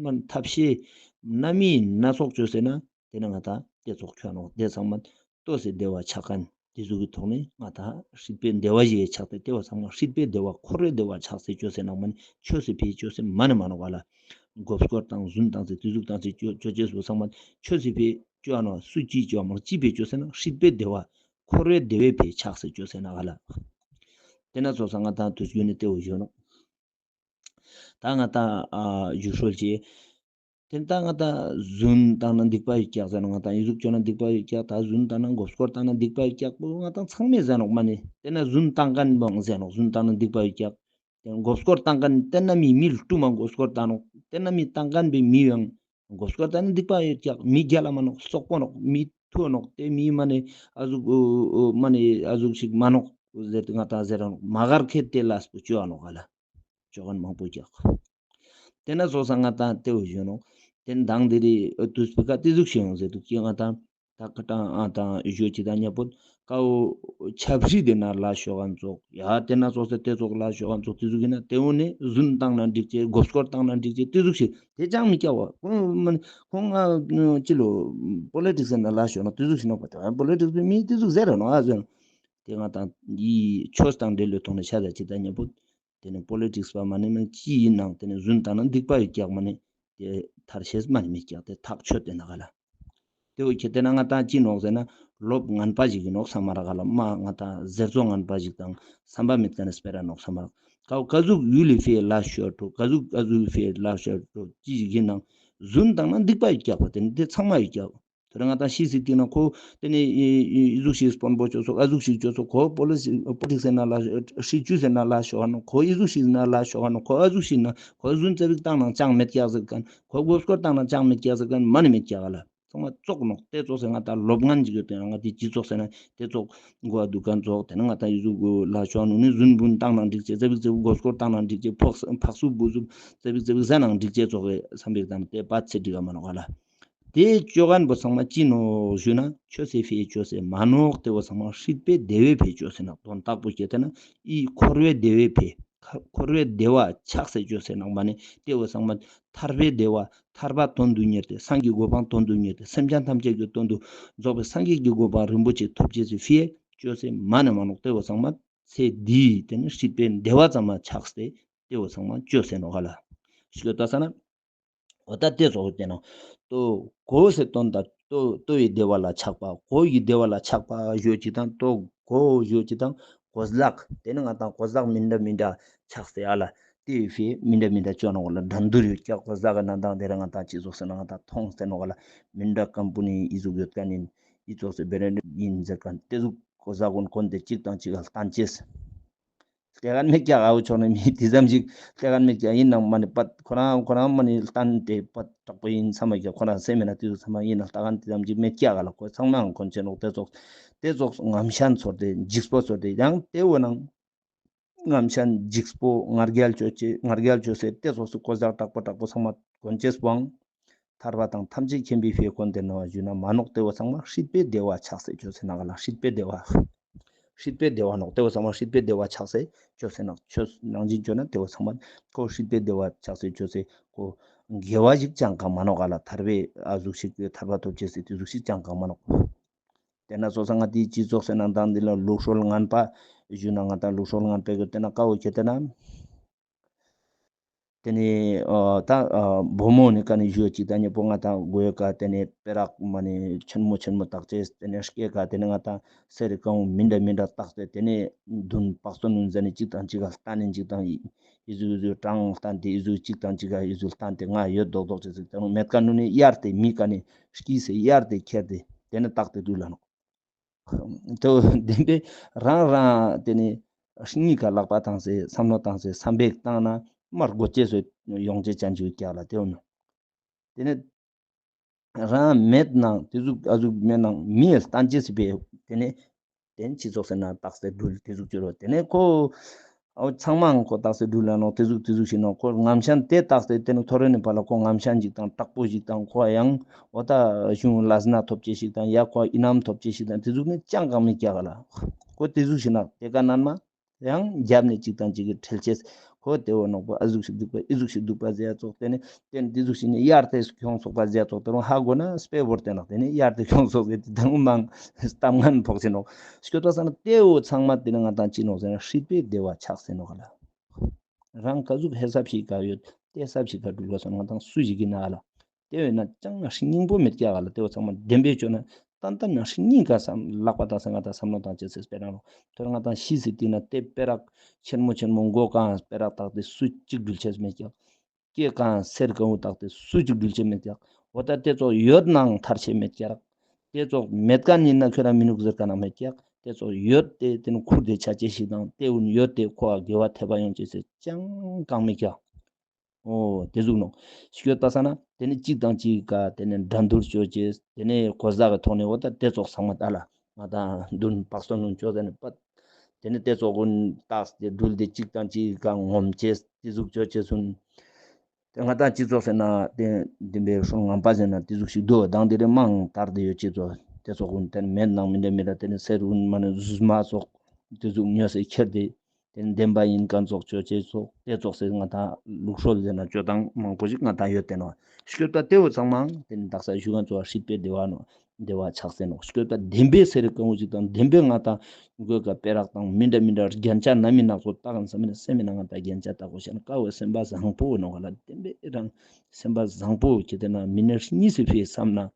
མན་ཐབས་ཤེས་སྣ་མིན་སྣ་ཚོགས་ཅོས་སེ་ན་དེ་ནས་ང་ཏང་དེ་ཙོགས་ཁྱོང་ནོག་དེ་ཚང་མ་ལྟོ་ཟེར་བདེ་བ་ཆགས་མཁན་དེ་ཟུག་གི་ཐོག་ནས་ང་ཏང་སྲིད་པའི་བདེ་བ་ཞིག་ཆགས་ཏེ་དེ་བ་ཚང་མ་སྲིད་པའི་བདེ་བ་འཁོར་བའི་བདེ་བ་ཆགས་སེ་ཅོས་སེ་ནང་མ་ནི་ཆོས་སི་ཕིའ་ཅོས་སེ་མ་ནི་མ་ནོག་ག་ལ། མགོ་སྐོར་བཏང་རྫུན་བཏང་སེ་དེ་ཟུག་བཏང་སེ་ཅོ་ཅོ་ཅེས་པོ་ཚང་མ་ཆོས་སི་ཕིའ་ཅོ་ཨ་ནོ། སུ་ཅིས་ཅོ་ཨ་མང་ཅིས་ཕིའ་ཅོས་སེ་ན་སྲིད་པའི་བདེ་བ་འཁོར་བའི་བདེ་བའི་ཕིའ་ཆགས་སེ་ཅོས་སེ་ན་ག་ལ། དེ་ན་ཚོགས་ས་ང་ཏང་དུས་རྒྱུན་ནས་དེ་བོ་ཞུ་ནོག་ད་ང་ཏང་ཨ་ཞུ་སྲོལ་ཅིག་དེ་ད་ང་ཏང་རྫུན་བཏང་ན་སྡིག་པ་ཡོད་ཀྱག་ཟེར་ན། ང་ཏང་ཨི་ཟུག་ཅོ་ན་སྡིག་པ་ཡོད་ཀྱག་ད་རྫུན་བཏང་ན་མགོ་སྐོར་བཏང་ན་སྡིག་པ་ཡོད་ཀྱག་པོ་ང་ཏང་ཚང་མས་ཟེར་ནོག་མ་ནི། དེ་ན་རྫུན་བཏང་མཁན་བོའང་ཟེར་ནོག་རྫུན་བཏང་ན་སྡིག་པ་ཡོད་ཀྱག་དེ་མགོ་སྐོར་བཏང་མཁན་དེ་ན་མི་མི་ལ་ཀྲུ་མ་མགོ་སྐོར་བཏང་ནོག་དེ་ན་མི་བཏང་མཁན་བོའི་མི་བོའང་མགོ་སྐོར་བཏང་ན་སྡིག་པ་ཡོད་ཀྱག་མི་རྒྱལ་ལ་མ་ནོག་སོག་པོ་ནོག་མི་ཐུ་ནོག་དེ་མི་མ་ནི་ཨ་ཟུག་མ་ནི་ཨ་ཟུག་ཞིག་མ་ནོག་ཟེར་ཏེ་ང་ཏང་ཟེར་ར་ནོག་མ་གར་ཁེ་དེ་ལས་པོ་ཅོ་ཨ་ནོག་ག་ལ། ཅོ་མཁན་མང་པོ་ཀྱག་དེ་ན་སོ་ས་ང་ཏང་དེ་བོ་ཞུ་ནོག་དེ་མདང་དེ་རི་དུས་པི་ཀ་དེ་ཟུག་ཞིག་ཡོང་ཟེར་དུག་ཀྱི་ང་ཏང་ ད་ཀ་ཏང་ཨ་ཏང་ཞུ་ཅིག་ཏང་ཉེ་པོ་ཀའོ་ཆབ་སྲིད་དེ་ན་ལ་ཤོ་གན་ཙོགས་ཡ་དེ་ན་ཙོགས་སེ་དེ་ཙོགས་ལ་ཤོ་གན་ཙོགས་དེ་ཟུག་ཡིན་ན་དེ་འོ་ནས་རྫུན་བཏང་ན་འགྲིག་ཅེས་མགོ་སྐོར་བཏང་ན་འགྲིག་ཅེས་དེ་ཟུག་ཞིག་དེ་ཅང་མི་སྐྱག་པ་ཁོང་མ་ཁོང་ང་ཅི་ལོ་པོ་ལི་ཊིག་སི་ན་ལ་ཤོ་ན་དེ་ཟུག་ཞིག་ནོག་པ་དེ་པོ་ལི་ཊིག་སི་མི་དེ་ཟུག་ཟེར་ར་ནོག་ཨ་ཟེར་དེ་ང་ཏང་ཡི་ཆོས་དང་འབྲེལ་ལོ་ཐོག་ནས་ཤ་ཟ་ཅིག་ཏང་ཉེ་པོ། དེ་ནས་པོ་ལི་ཊིག་སི་པ་མ་ནི་མ་ཅི་ཡིན་ནང་དེ་ནས་རྫུན་བཏང་ན་སྡིག་པ་ཡོད་ཀྱག་མ་ནི་དེ་ཐར་ཤེས་མ་ནི་མེད་ཀྱག་དེ་ཐག་ཆོད་དེ་ན་ག་ལ། དེ་འོ་ཁྱེད་དེ་ན་ང་ཏང་ཅི་ནོག་ཟེར་ན་ལོབ་ངན་པ་ཞིག་ཡིན་ནོག་བསམ་མ་རག་ག་ལ། མ་ང་ཏང་ཟེར་ཚོ་ངན་པ་ཞིག་དང་བསམ་པ་མེད་ཀ་ནས་སྤེ་ར་ནོག་བསམ་མ་རག་ག་ལ། ག་ཟུག་ཡུལ་ལི་ཕིའ་ལ་ཤོར་འགྲོ་ག་ཟུག་ག་ཟུག་ཕིའ་ལ་ཤོར་འགྲོ་ཅི་ཞིག་ཡིན་ནང་རྫུན་བཏང་ན་སྡིག་པ་ཡོད་ཀྱག་པ་དེ་ནི་དེ་ཚང་མ་ཡོད་ཀྱག་དེ་རིང་ང་ཏང་ཤི་སི་ཏིག་ན་ཁོ་དེ་ནས་ཨི་ཨི་ཨི་ཟུག་ཤིག་དཔོན་པོ་ཅོ་སོག་ཨ་ཟུག་ཤིག་ཅོ་སོག་ཁོ་པོ་ལི་སི་པོ་ལི་ཊིག་སི་ན་ལ་སྲིད་ཇུས་སི་ན་ལ་ཤོ་ག་ནོག་ཁོ་ཨི་ཟུག་ཤིག་ན་ལ་ཤོ་ག་ནོག་ཁོ་ཨ་ཟུག་ཤིག་ན་ཁོ་རྫུན་ཙེ་བིག་བཏང་ན་ཅང་མེད་ཀྱག་ཟེར་ཁན་ཁོ་མགོ་སྐོར་བཏང་ན་ཅང་མེད་ཀྱག་ཟེར་ཁན་མ་ནི་མེད་ཀྱག་ག་ལ། ཚང་མ་ཙོག་ནོག་དེ་ཙོགས་སེ་ང་ཏང་ལོབ་ངན་ཅིག་ཡོད་དེ་ན་ང་ཏི་ཅི་ཙོགས་སེ་ན་དེ་ཙོགས་མགོ་བ་འདུག་ག་ཙོགས་དེ་ན་ང་ཏང་ཨི་ཟུག་ལ་ཤོ་ག་ནོག་ནི་རྫུན་བུན་བཏང་ན་འགྲིག་ཅེས་ཙེ་བིག་ཙེ་བིག་མགོ་སྐོར་བཏང་ན་འགྲིག་ཅེས་ཕོག་ཕག་སུ་བུ་སུ་ཙེ་བིག་ཙེ་བིག་ཟ་ན་འགྲིག་ཅེས་ཙོགས་སེ་བསམ་པའི་དང་དེ་པ་ཚེ་འགྲིག་ག་མ་ནོག་ག་ལ། དེ་ཅོ་གན་པོ་ཚང་མ་ཅི་ནོག་ཞུ་ན་ཆོས་སི་ཕིའ་ཅོས་སེ་མ་ནོག་དེ་བོ་ཚང་མ་སྲིད་པའི་བདེ་བའི་ཕིའ་ཅོས་སེ་ནོག་དོན་དག་པོ་ཁྱེད་དེ་ན་ཨི་འཁོར་བའི་བདེ་བའི་ཕིའ་འཁོར་བའི་བདེ་བ་ཆགས་སེ་ཅོས་སེ་ནོག་མ་ནི་དེ་བོ་ཚང་མ་ཐར་པའི་བདེ་བ་ཐར་པ་དོན་དུ་གཉེར་ཏེ་སངས་རྒྱས་གོ་འཕང་དོན་དུ་གཉེར་ཏེ་སེམས་ཅན་ཐམས་ཅད་ཀྱི་དོན་དུ་རྫོགས་པའི་སངས་རྒྱས་ཀྱི་གོ་འཕང་རིན་པོ་ཆེ་ཐོབ་ཅེས་སི་ཕིའ་ཅོས་སེ་མ་ནི་མ་ནོག་དེ་བོ་ཚང་མ་ཚེ་འདིའི་དེ་ནི་སྲིད་པའི་བདེ་བ་ཙམ་མ་ཆགས་ཏེ་དེ་བོ་ཚང་མ་ཅོས་སེ་ནོག་ག་ལ། ཞུ་ལོ་ད་ས་ན། འོ་ད་དེ་ཙོགས་དེ་ནོག་ལྟོ་གོས་སི་དོན་དག་ལྟོ་ལྟོ་ཡི་བདེ་བ་ལ་ཆགས་པ་གོས་ཡི་བདེ་བ་ལ་ཆགས་པ་ཞུ་ཅིག་དང་ལྟོ་གོས་ཞུ་ཅིག་དང་གོས་ལག་དེ་ནི་ང་ཏང་གོས་ལག་མི་འདྲ་མི་འདྲ་ཆགས་སེ་ཨ་ལ་དེ་ཡི་ཕིའ་མི་འདྲ་མི་འདྲ་ཅོ་ནོག་ག་ལ། འགྲན་བསྡུར་ཡོད་ཀྱག་གོས་ལག་གི་ནང་དང་དེ་རིང་ང་ཏང་ཅི་ཙོགས་སེ་ན་ང་ཏང་མཐོང་སེ་ནོག་ག་ལ། མི་འདྲ་ཀམ་པ་ནི་ཨི་ཟུག་ཡོད་ཁན་ཨིན་ཨི་ཙོགས་སེ་བེ་རེན་ཌེཌ་ཨིན་ཟེར་ཁན་དེ་ཟུག་གོས་ལག་གུན་གོན་ཏེ་ཅིག་དང་ཅིག་ག་ལྟན་ཅེས། ལྟ་ག་མེད་ཀྱག་ཨ་བོ་ཆོག་ནི་མི་དེ་ཙམ་ཞིག་ལྟ་ག་མེད་ཀྱག་ཨིན་ནང་མ་ནི་པད་ཁོ་རང་ཁོ་རང་མ་ནི་ལྟན་ཏེ་པད་དྲག་པོ་ཨིན་ས་མ་ཀྱག་ཁོ་རང་སེམས་མེད་ན་དེ་ཙམ་ཨིན་ན་ལྟ་ག་དེ་ཙམ་ཞིག་མེད་ཀྱག་ག་ལ། ཁོ་ཚང་མའང་གོན་ཆེ་ནོག་དེ་ཙོགས་དེ་ཙོགས་ངམ་ཤན་ཚོར་ཏེ་འཇིགས་པོ་ཚོར་ཏེ་ཡང་དེ་བོ་ནང་ངམ་ཤན་འཇིགས་པོ་ང་རྒྱལ་ཅོ་ཅེས་ང་རྒྱལ་ཅོ་སེ་དེ་ཙོགས་སུ་གོས་ལག་དྲག་པོ་དྲག་པོ་ཚང་མ་གོན་ཅེས་པོའང་ཐར་པ་དང་ཐམས་ཅད་མཁྱེན་པའི་ཕིའ་གོན་ཏེ་ནོག་ཞུ་ན་མ་ནོག་དེ་བོ་ཚང་མ་སྲིད་པའི་བདེ་བ་ཆགས་སེ་ཅོས་སེ་ནོག་ག་ལ། སྲིད་པའི་བདེ་བ། སྲིད་པའི་བདེ་བ་ནོག་དེ་བོ་ཚང་མ་སྲིད་པའི་བདེ་བ་ཆགས་སེ་ཅོས་སེ་ནོག་ཆོས་ནང་བཞིན་ཅོ་ན་དེ་བོ་ཚང་མ་ཁོ་སྲིད་པའི་བདེ་བ་ཆགས་སེ་ཅོས་སེ་ཁོ་དགེ་བ་ཞིག་ཅང་གང་མ་ནོག་ག་ལ། ཐར་པའི་ཨ་ཟུག་ཞིག་ཐར་པ་ཐོབ་ཅེས་སི་དེ་ཟུག་ཞིག་ཅང་གང་མ་ནོག་དེ་ན་སོ་སོ་ང་དེའི་སྤྱི་ཚོགས་སེ་ན་དང་འདི་ལ་ལུགས་སྲོལ་ངན་པ་ཞུ་ན་ང་དང་ལུགས་སྲོལ་ངན་པའི་གི་དེ་ན་ཀ་བོ་ཁྱེད་དེ་ན། དེ་ནས་ཨ་ད་ཨ་བུ་མོ་ནི་ཀ་ནས་ཞུ་ཅིག་ད་ཉེ་པོ་ང་དང་གོས་ཀ་དེ་ནས་པེ་རག་མ་ནི་ཆེན་མོ་ཆེན་མོ་བཏགས་ཅེས་དེ་ནས་སྐེ་ཀ་དེ་ནས་ང་དང་སེར་གང་བོ་མི་འདྲ་མི་འདྲ་བཏགས་ཏེ་དེ་ནས་མདུན་པག་སོ་ནུན་ཟ་ནས་ཅིག་དང་ཅིག་ག་ལྟ་ནས་ཅིག་དང་ཨི་ཟུག་ཨི་ཟུག་གྲངས་ལྟ་དེ་ཨི་ཟུག་ཅིག་དང་ཅིག་ག་ཨི་ཟུག་ལྟ་དེ་ང་ཡོད་མདོག་མདོག་ཅེས་ཟིག་དེ་ནས་མེད་ཀ་ནུ་ནས་གཡར་ཏེ་མི་ཀ་ནས་སྐྱིས་སེ་གཡར་ཏེ་ཁྱེར་ཏེ་དེ་ནས་བཏགས་ཏེ་དུག་ལ་ནོག་དེ་བོ་བདེན་པའི་རང་རང་དེ་ནས་སྙིང་ག་ལག་པ་བཏང་སེ་བསམ་བློ་བཏང་སེ་བསམ་པའི་བཏང་ན་མར་སྒོ་ཅེས་སུ་ཡོང་ཅེས་ཅན་ཅིག་ཀྱག་ལ། དེ་བོ་ནོ། དེ་ནས་རང་མེད་ནང་དེ་ཟུག་ཨ་ཟུག་མེད་ནང་མི་ལྟན་ཅེས་སི་པའི་དེ་ནས་དེ་ནས་སྤྱི་ཚོགས་སེ་ན་བཏགས་སེ་འགྲུལ་དེ་ཟུག་ཅོ་རོ། དེ་ནས་ཁོ་ཨོ་ཚང་མའང་ཁོ་བཏགས་སེ་འགྲུལ་ལ་ནོག་དེ་ཟུག་དེ་ཟུག་ཞིག་ནོག་ཁོ་ངམ་ཤན་དེ་བཏགས་སེ་དེ་ནས་ཐོ་རེ་ནས་ཕར་ལ་ཁོ་ངམ་ཤན་ཅིག་དང་དྲག་པོ་ཞིག་དང་ཁོ་ཡང་འོ་ད་གཞུང་ལས་སྣ་ཐོབ་ཅེས་ཤིག་དང་ཡ་ཁོ་ཨིན་ནམ་ཐོབ་ཅེས་ཤིག་དང་དེ་ཟུག་ནི་ཅང་གང་མི་ཀྱག་ག་ལ། ཁོ་དེ་ཟུག་ཞིག་ན་དེ་ཀ་ནན་མ་ཡང་རྒྱབ་ནས་ཅིག་དང་ཅིག་གི་ཁྲེལ་ཅེས་ཁོ་དེ་བོ་ནོག་པོ་ཨ་ཟུག་ཞིག་འདུག་པ་ཨི་ཟུག་ཞིག་འདུག་པ་ཟེར་ཡ་ཙོགས་དེ་ནི་དེ་ནི་དེ་ཟུག་ཞིག་ནི་གཡར་ཏེ་ཁྱོང་སོག་པ་ཟེར་ཡ་ཙོགས་དེ་རུང་ཧ་གོ་ན་སྤེ་བོར་དེ་ནག་དེ་ནི་གཡར་ཏེ་ཁྱོང་སོག་ཟེར་དེ་རུང་མང་གཏམ་ངན་ཕོག་ཅེས་ནོག་ཤོད་པ་ས་ན་དེ་བོ་ཚང་མ་དེ་ནི་ང་དང་ཅི་ནོག་ཟེར་ན་སྲིད་པའི་བདེ་བ་ཆགས་ཟེར་ནོག་ག་ལ། རང་ག་ཟུག་ཧེ་སབ་ཞིག་ག་ཡོད་དེ་སབ་ཞིག་ག་འགྲུལ་བ་སོང་ང་དང་སུ་ཞིག་གི་ན་ག་ལ། དེ་བས་ན་ཅང་ན་སྙིང་པོ་མེད་ཀྱག་ག་ལ། དེ་བོ་ཚང་མ་བདེན་པའི་ཆོས་ན་ཏན་ཏན་ན་སྙིང་ག་བསམ་ལག་པ་དང་སེ་ང་དང་བསམ་བློ་བཏང་ཅེས་སེ་སྤེ་ར་ནོག་དོ་ར་ང་དང་ཤི་སི་དེ་ན་དེ་པེ་རག་ཆེན་མོ་ཆེན་མོ་མགོ་གང་པེ་རག་བཏགས་ཏེ་སུ་གཅིག་འགྲུལ་ཅེས་མེད་ཀྱག་སྐེ་གང་སེར་གང་བོ་བཏགས་ཏེ་སུ་གཅིག་འགྲུལ་ཅེས་མེད་ཀྱག་འོ་ད་དེ་ཙོགས་ཡོད་ནའང་ཐར་ཅེས་མེད་ཀྱག་དེ་ཙོགས་མེད་ཁན་ཡིན་ན་ཁྱོད་རང་མི་ནུག་ཟེར་ཁན་ནང་མེད་ཀྱག་དེ་ཙོགས་ཡོད་དེ་དེ་ནི་ཁུར་ཏེ་ཆ་ཅེས་ཤིག་དང་དེ་བོ་ཡོད་དེ་ཁོ་ཨ་དགེ་བ་ཐེབས་པ་ཡོང་ཅེས་སེ་ཅང་གང་མེད་ཀྱག་འོ་དེ་ཟུག་ནོག་ཤོད་པ་ས་ན་དེ་ནི་གཅིག་དང་གཅིག་ག་དེ་ནི་འགྲན་བསྡུར་ཅོ་ཅེས་དེ་ནི་གོ་ས་གི་ཐོག་ནས་འོ་ད་དེ་ཙོགས་ཚང་མ་ད་ལ་ང་དང་མདུན་བག་སྟོན་ལུང་ཅོ་དེ་ནི་པད་དེ་ནི་དེ་ཙོགས་གུན་བཏགས་ཏེ་འགྲུལ་ཏེ་གཅིག་དང་གཅིག་ག་ངོམ་ཅེས་དེ་ཟུག་ཅོ་ཅེས་སུན། དེ་ང་དང་སྤྱི་ཚོགས་ཟེར་ན་དེ་བདེན་པའི་སྲོལ་ངན་པ་ཟེར་ན་དེ་ཟུག་ཞིག་འདུག་དང་དེ་རེ་མང་དར་ཏེ་ཡོད་ཅེས་ཚོ། ཏེ་ཙོགས་གུན་ཏེ་ནེ་མེད་ནང་མི་འདྲ་མི་འདྲ་ཏེ་ནེ་སེར་གུན་མ་ནེ་ཟུར་མ་ཙོགས་ཏེ་ཟུག་ཉོས་སེ་ཁྱེར་ཏེ་ཏེ་ནེ་བདེན་པ་ཨིན་ཁན་ཙོགས་ཅོ་ཅེས་ཙོགས་ཏེ་ཙོགས་སེ་ང་ཏང་ལུགས་སྲོལ་ཟེར་ན་ཅོ་སྟངས་མང་པོ་ཞིག་ང་ཏང་ཡོད་དེ་ནོག། སྐྱོད་པ་ཏེ་བོ་ཚང་མ་ཏེ་ནེ་དག་ས་ཞུ་ཁན་ཙོགས་སྲིད་པའི་བདེ་བ་ནོག། བདེ་བ་ཆགས་སེ་ནོག། སྐྱོད་པ་བདེན་པའི་སེར་གང་བོ་ཞིག་དང་བདེན་པའི་ང་ཏང་གོས་ཀ་སྤེ་རག་དང་མི་འདྲ་མི་འདྲ་རྒྱན་ཆ་ན་མི་ནག་ཚོ་ཏག་ཁན་ས་མི་ན་སེམས་མི་ན་ང་ཏང་རྒྱན་ཆ་ཏག་གོས་ཤན་ཀ་བོ་སེམས་པ་བཟང་པོ་ནོག་ག་ལ། བདེན་པའི་རང་སེམས་པ་བཟང་པོ་ཁྱེར་ཏེ་ན་མི་ནི་གཉིས་སི་ཕིའ་བསམ་ན།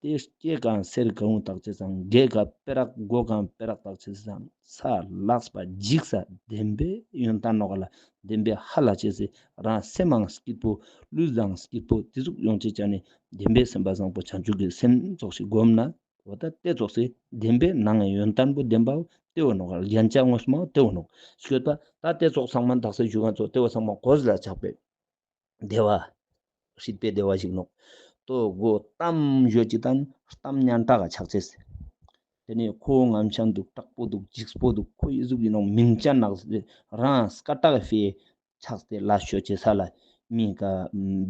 ཏེ་སྐྱེ་གང་སེར་གང་བོ་ཏག་ཅེས་སང་གོས་ཀ་སྤེ་རག་གོས་གང་སྤེ་རག་ཏག་ཅེས་སང་ས་ལགས་པ་འཇིགས་ས་བདེན་པའི་ཡོན་ཏན་ནོག་ག་ལ། བདེན་པའི་ཧ་ལ་ཅེས་སི་རང་སེམས་མང་སྐྱིད་པོ་ལུས་བཟང་སྐྱིད་པོ་ཏེ་ཟུག་ཡོང་ཅེས་ཅན་ནི་བདེན་པའི་སེམས་པ་བཟང་པོ་བྱང་ཆུབ་ཀྱི་སེམས་ཙོགས་ཤིག་སྒོམ་ན་འོ་ད་ཏེ་ཙོགས་སི་བདེན་པའི་ནང་ཡོན་ཏན་པོ་བདེན་པའོ་ཏེ་བོ་ནོག་ག་ལ། རྒྱན་ཆ་དངོས་མའོ་ཏེ་བོ་ནོག། སྐྱོད་པ་ད་ཏེ་ཙོགས་ཚང་མ་དག་ས་ཞུ་ཁན་ཙོགས་ཏེ་བོ་ཚང་མ་གོས་ལ་ཆགས་པའི་བདེ་བ། སྲིད་པའི་བདེ་བ་ཞིག་ནོག། ལྟོ་གོས་གཏམ་ཞོ་ཅིག་དང་གཏམ་སྙན་གྲགས་ཆགས་ཅེས། ཏེ་ནེ་ཁོ་ངམ་ཤན་དུག་དྲག་པོ་དུག་འཇིགས་པོ་དུག་ཁོ་ཨི་ཟུག་ཨིན་ནོག་མིང་ཅན་ནག་རང་སྐད་གྲགས་ཕིའ་ཆགས་ཏེ་ལ་ཤོད་ཅེས་ས་ལ་མི་ཀ་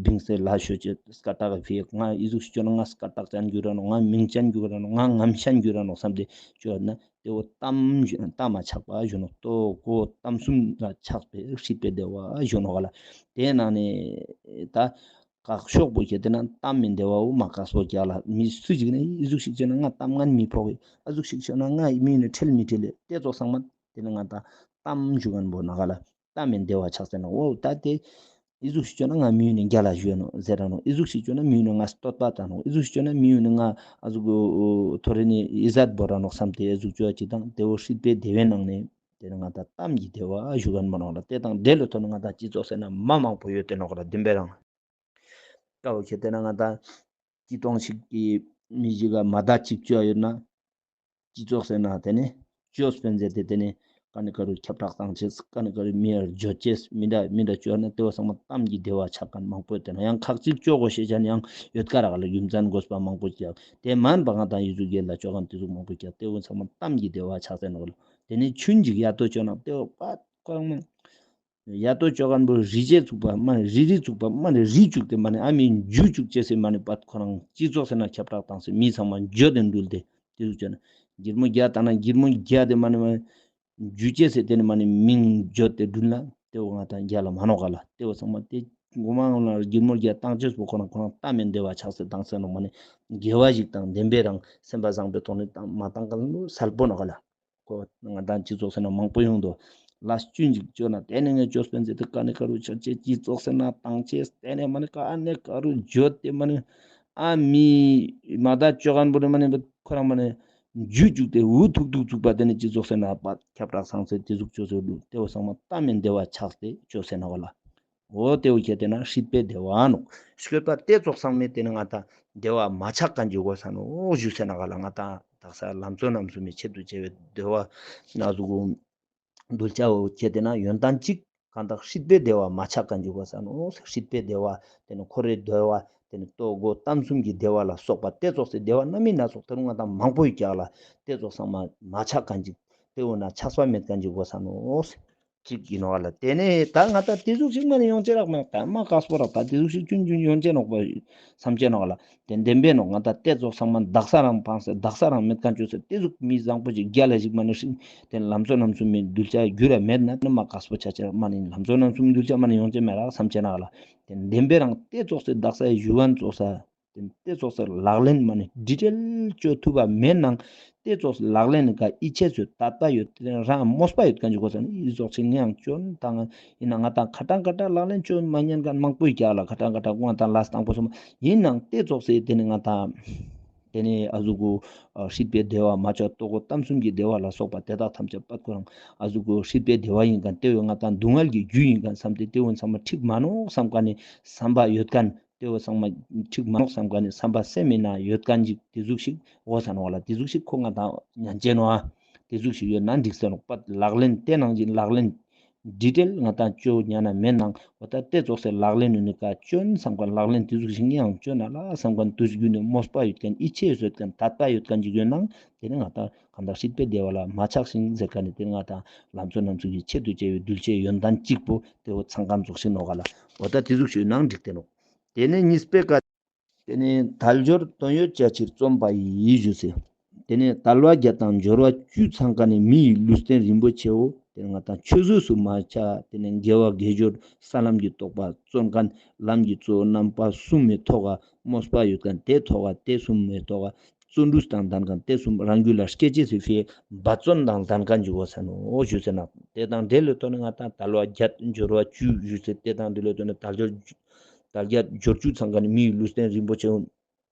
བིངས་ཏེ་ལ་ཤོད་ཅེས་སྐད་གྲགས་ཕིའ་ང་ཨི་ཟུག་ཤིག་ཅོ་ན་ང་སྐད་གྲགས་ཅན་གྱུར་ར་ནོག། ང་མིང་ཅན་གྱུར་ར་ནོག། ང་ངམ་ཤན་གྱུར་ར་ནོག་བསམ་སྟེ་ཅོ་ན། ཏེ་བོ་གཏམ་ཞུ་གཏམ་མ་ཆགས་པ་ཞུ་ནོག། ལྟོ་གོས་གཏམ་གསུམ་ལ་ཆགས་པའི་སྲིད་པའི་བདེ་བ་ཞུ་ནོག་ག་ལ། ཏེ་ནང་ནེ་ད་དགག་ཕྱོགས་པོ་ཁྱེར་ཏེ་ན་གཏམ་མི་བདེ་བའོ་མ་དགག་པོ་རྒྱག་ལ། མི་སུ་ཞིག་ནི་ཨི་ཟུག་ཤིག་ཅོ་ན་ང་གཏམ་ངན་མི་ཕོག་གི། ཨ་ཟུག་ཤིག་ཅོ་ན་ང་མི་ཡུལ་ནེ་ཁྲེལ་མི་ཁྲེལ་ལེ། ཏེ་ཙོགས་ཚང་མ་ཏེ་ནེ་ང་ད་གཏམ་ཞུ་ཁན་བོ་ནོག་ག་ལ། གཏམ་མི་བདེ་བ་ཆགས་ཏེ་ན་འོ་ད་ཏེ་ཨི་ཟུག་ཤིག་ཅོ་ན་ང་མི་ཡུལ་ནེ་རྒྱལ་ལ་ཞུ་ནོག་ཟེར་ར་ནོག། ཨི་ཟུག་ཤིག་ཅོ་ན་མི་ཡུལ་ནེ་ང་བསྟོད་པ་བཏང་ནོག། ཨི་ཟུག་ཤིག་ཅོ་ན་མི་ཡུལ་ནེ་ང་ཨ་ཟུག་གི་ཐོ་རེ་ནི་ཨི་ཟད་བོར་ར་ནོག་བསམ་སྟེ་ཨི་ཟུག་ཅོ་ཅིག་དང་ཏེ་བོ་སྲིད་པའི་བདེ་བའི་ནང་ནེ་ཏེ་ནེ་ང་ད་གཏམ་གྱི་བདེ་བ་ཞུ་ཁན་མ་ནོག་ལ། ཏེ་དང་འབྲེལ་ལོ་ཐོག་ནེ་ང་ད་སྤྱི་ཚོགས་ཟེར་ན་མ་མང་པོ་ཡོད་དེ་ནོག་ལ། བདེན་པའི་རང་ཀ་བོ་ཁྱེར་ཏེ་ན་ང་ད་སྤྱི་སྟོང་ཞིག་གི་མི་ཞིག་ག་མ་ད་ཅིག་ཅོ་ཡོད་ན། སྤྱི་ཚོགས་ཟེར་ན་ཏེ་ནེ་ཅོ་སྤེན་ཟེར་ཏེ་ཏེ་ནེ་ཀ་ནེ་ཀ་རུ་ཁྱབ་བསྒྲགས་བཏང་ཅེས་ཀ་ནེ་ཀ་རུ་མི་ཡར་བརྗོད་ཅེས་མི་འདྲ་མི་འདྲ་ཅོ་ན་ཏེ་བོ་ཚང་མ་གཏམ་གྱི་བདེ་བ་ཆགས་ཁན་མང་པོ་ཡོད་དེ་ན། ཡང་ཁག་ཅིག་ཅོ་གོས་ཤེས་ཅན་ཡང་ཡོད་ཀ་རག་ལ། རྒྱུ་མཚན་དགོས་པ་མང་པོ་ཅིག་ཏེ་མན་པ་ང་ད་ཨི་ཟུག་གི་ལ་ཅོ་ཁན་ཏེ་ཟུག་མང་པོ་ཅིག་ཏེ་བོ་ཚང་མ་གཏམ་གྱི་བདེ་བ་ཆགས་ཏེ་ནོག་ལ། ཏེ་ནེ་ཆུན་ཅིག་ཡ་ཏོ་ཅོ་ན་ཏེ་བོ་པ་ཁོ་རང་མ་ཡ་ཏོ་ཅོ་ཁན་བོ་རི་ཅེས་ཚུགས་པ་མ་ནེ་རི་རི་ཚུགས་པ་མ་ནེ་རི་ཅུག་སྟེ་མ་ནེ་ཨ་མི་འཇུ་ཅུག་ཅེས་སི་མ་ནེ་པད་ཁོ་རང་སྤྱི་ཚོགས་ཟེར་ན་ཁྱབ་བསྒྲགས་བཏང་སྟེ་མི་ཚང་མ་འཇོད་དེ་འགྲུལ་ཏེ་ཏེ་ཟུག་ཅོ་ན་སྒྱིར་མོ་རྒྱ་ད་ན་སྒྱིར་མོ་རྒྱ་དེ་མ་ནེ་མ་ནེ་འཇུ་ཅེས་སི་ཏེ་ནེ་མ་ནེ་མིང་འཇོད་དེ་འགྲུལ་ན་ཏེ་བོ་ང་ད་རྒྱལ་ལ་མ་ནོག་ག་ལ། ཏེ་བོ་ཚང་མ་ཏེ་གོ་མ་ལ་སྒྱིར་མོ་རྒྱ་བཏང་ཅེས་པོ་ཁོ་རང་ཁོ་རང་གཏམ་མི་བདེ་བ་ཆགས་སེ་བཏང་སེ་ནོག་མ་ནེ་དགེ་བ་ཞིག་དང་བདེན་པའི་རང་སེམས་པ་བཟང་པོའི་ཐོག་ནེ་བཏང་མ་བཏང་ག་ལ་སལ་པོ་ནོག་ག་ལ། ཁོ་ང་དང་སྤྱི་ཚོགས་ཟེར་ན་མང་པོ་ཡོང་དོ། ལས་ཅུན་ཅིག་ཅོ་ན་ཏེ་ནེ་ངས་ཅོ་སྤེན་ཟེར་ཏེ་ཀ་ནེ་ཀ་རུ་ཆ་ཅེས་སྤྱི་ཚོགས་ཟེར་ན་བཏང་ཅེས་ཏེ་ནེ་མ་ནེ་ཀ་ནེ་ཀ་རུ་ཇོད་དེ་མ་ནེ་ཨ་མི་མ་ད་ཅོ་ཁན་བོ་ནེ་མ་ནེ་ཁོ་རང་མ་ནེ་ཇུ་ཇུག་ཏེ་འུ་ཐུག་ཐུག་ཚུག་པ་ཏེ་ནེ་སྤྱི་ཚོགས་ཟེར་ན་པ་ཁྱབ་བསྒྲགས་སང་སེ་ཏེ་ཟུག་ཅོ་སེ་དུག་ཏེ་བོ་ཚང་མ་ཏ་མེན་དེ་བ་ཆགས་ཏེ་ཅོ་སེ་ན་བ་ལ། འོ་ཏེ་བོ་ཁྱེར་ཏེ་ན་སྲིད་པའི་དེ་བ་ནོག། ཤོད་པ་ཏེ་ཙོགས་ཚང་མེ་ཏེ་ནེ་ང་དང་དེ་བ་མ་ཆགས་ཁན་ཅིག་གོས་ས་ནོག་ཞུ་སེ་ན་ག་ལ། ང་དང་དག་ས་ལམ་གཙོ་རྣམ་གསུམ་མི་ཆེད་དུ་བྱ་བའི་དེ་བ་ན་ཟུག་གུ་གདུལ་བྱ་བོ་ཁྱེར་ཏེ་ན་ཡོན་ཏན་གཅིག་གང་དག་སྲིད་པའི་དེ་བ་མ་ཆགས་ཁན་ཅིག་གོས་ས་ནོག། སྲིད་པའི་དེ་བ་ཏེ་ནེ་འཁོར་བའི་དེ་བ་ཏེ་ནེ་ལྟོ་གོས་གཏམ་གསུམ་གྱི་དེ་བ་ལ་སོགས་པ་ཏེ་ཙོགས་སི་དེ་བ་སྣ་མིན་སྣ་ཚོགས་ད་རུང་ང་དང་མང་པོ་ཡོད་ཀྱག་ལ། ཏེ་ཙོགས་ཚང་མ་མ་ཆགས་ཁན་ཅིག་ཏེ་བོ་ན་ཆགས་པ་མེད་ཁན་ཅིག་གོས་ས་ནོག། ཅིག་ཨིན་ནོག་ལ། ཏེ་ནེ་ད་ང་དང་ཏེ་ཟུག་ཅིག་མ་ནེ་ཡོང་ཅེས་རག་མ་ད་མ་ཀགས་པོ་རག་ད་ཏེ་ཟུག་ཅིག་ཅུན་ཅུན་ཡོང་ཅེས་ནོག་པ་སམ་ཅེས་ནོག་ལ། ཏེ་བདེན་པའི་ནོག། ང་དང་ཏེ་ཙོགས་ཚང་མ་དག་ས་རང་ཕངས་སེ་དག་ས་རང་མེད་ཁན་ཅོས་སེ་ཏེ་ཟུག་མི་བཟང་པོ་ཅིག་རྒྱལ་ལ་ཞིག་མ་ནེ་ཧྲིག་ཏེ་ལམ་གཙོ་རྣམ་གསུམ་མི་གདུལ་བྱ་གྱུར་ར་མེད་ན་ཏེ་ནེ་མ་ཀགས་པོ་ཆ་ཅེས་རག་མ་ནེ་ལམ་གཙོ་རྣམ་གསུམ་གདུལ་བྱ་མ་ནེ་ཡོང་ཅེས་མེད་རག་སམ་ཅེས་ནོག་ལ། ཏེ་བདེན་པའི་རང་ཏེ་ཙོགས་སེ་དག་ས་ཞུ་བ་ཙོགས་ས། ཏེ་ཏེ་ཙོགས་སེ་ལག་ལེན་མ་ནེ་ཌི་ཊེལ་ཅོ་ཐུབ་པ་མེད་ནང་ཏེ་ཙོགས་སེ་ལག་ལེན་ནི་ཀ་ཡིད་ཆེས་སུ་དད་པ་ཡོད་ཏེ་རང་མོས་པ་ཡོད་ཁན་ཅིག་གོས་ས་ནི་ཨི་ཙོགས་ཤིག་ངའང་ཅོ་ན་ཏང་ཨིན་ན་ང་དང་ཁ་ཏང་ཁ་ཏང་ལག་ལེན་ཅོ་མ་ཉན་ཁན་མང་པོ་ཡོད་ཀྱག་ལ། ཁ་ཏང་ཁ་ཏང་ང་དང་ལས་དང་པོ་སོང་ཨིན་ནང་ཏེ་ཙོགས་སེ་ཏེ་ནེ་ང་དང་ཏེ་ནེ་ཨ་ཟུག་གུ་སྲིད་པའི་དེ་བ་མ་ཆགས་ལྟོ་གོས་གཏམ་གསུམ་གྱི་དེ་བ་ལ་སོགས་པ་དེ་དག་ཐམས་ཅད་པད་ཁོ་རང་ཨ་ཟུག་གུ་སྲིད་པའི་དེ་བ་ཨིན་ཁན་ཏེ་བོ་ང་དང་སྡུག་བསྔལ་གྱི་རྒྱུ་ཨིན་ཁན་སམ་སྟེ་ཏེ་བོ་ཚང་མ་ཁྲིག་མ་ནོག་སམ་ཁན་ནི་སམ་པ་ཡོད་ཁན། ཏེ་བོ་ཚང་མ་ཁྲིག་མ་ནོག་སམ་ཁན་ནི་སམ་པ་སེམས་མི་ན་ཡོད་ཁན་ཅིག་ཏེ་ཟུག་ཤིག་གོས་ས་ནོག་ལ། ཏེ་ཟུག་ཤིག་ཁོ་ང་དང་ཉན་ཅེས་ནོག་ཨ། ཏེ་ཟུག་ཤིག་ཡོད་ན་འགྲིག་ས་ནོག་པ། ལག་ལེན་ཏེ་ནང་བཞིན་ལག་ལེན་ཌི་ཊེལ་ང་དང་ཅོ་ཉན་ན་མེད་ནང་འོ་ད་ཏེ་ཙོགས་སེ་ལག་ལེན་ནི་ཀ་ཅོ་ན་སམ་ཁན་ལག་ལེན་ཏེ་ཟུག་ཤིག་ངའང་ཅོ་ན་ལ་སམ་ཁན་དུས་རྒྱུན་ནི་མོས་པ་ཡོད་ཁན་ཡིད་ཆེས་ཡོད་ཁན་དད་པ་ཡོད་ཁན་ཅིག་ཡོད་ནང་ཏེ་ནེ་ང་དང་གང་དག་སྲིད་པའི་དེ་བ་ལ་མ་ཆགས་ཤིང་ཟེར་ཁན་ནི་ཏེ་ནེ་ང་དང་ལམ་གཙོ་རྣམ་གསུམ་གྱི་ཆེད་དུ་བྱ་བའི་གདུལ་བྱའི་ཡོན་ཏན་གཅིག་པོ་ཏེ་བོ་ཚང་ཁན་ཙོགས་ཤིག་ནོག་ག་ལ། འོ་ད་ཏེ་ཟུག་ཤིག་ནང་འགྲིག་སྟེ་ནོག། ཏེ་ནེ་གཉིས་པའི་ཀ་ཏེ་ནེ་དལ་འབྱོར་དོན་ཡོད་བྱ་ཕྱིར་བརྩོན་པ་ཡིས་ཞུས་སེ། དེ་ནས་དལ་བ་བརྒྱད་དང་འབྱོར་བ་བཅུ་ཚང་མཁན་ནི་མི་ཡི་ལུས་རྟེན་རིན་པོ་ཆེའོ། དེ་ནས་ང་ཏང་ཆུད་ཟོས་སུ་མ་ཆ། དེ་ནས་དགེ་བ་དགེ་སྦྱོར་ས་ལམ་གྱི་རྟོགས་པ་བརྩོན་མཁན། ལམ་གྱི་གཙོ་བོ་རྣམ་པ་གསུམ་མི་ཐོག་ག་མོས་པ་ཡོད་མཁན་དེ་ཐོག་ག་དེ་གསུམ་མི་ཐོག་ག་བརྩོན་འགྲུས་དང་ལྡན་མཁན་དེ་གསུམ་རང་རྒྱུད་ལ་སྐྱེ་ཅེས་སི་ཕིའ་འབད་བརྩོན་དང་ལྡན་མཁན་ཅིག་དགོས་ས་ནོག་ཞུས་ཟེར་ན། དེ་དང་འབྲེལ་ལོ་ཐོག་ནས་ང་ཏང་དལ་བ་བརྒྱད་འབྱོར་བ་བཅུ་ཞུས་ཟེར། དེ་དང་འབྲེལ་ལོ་ཐོག་ནས་དལ་འབྱོར་དལ་བརྒྱད་འབྱོར་བཅུ་ཚང་མཁན་ནི་མི་ཡི་ལུས་རྟེན་རིན་པོ་ཆེའོ།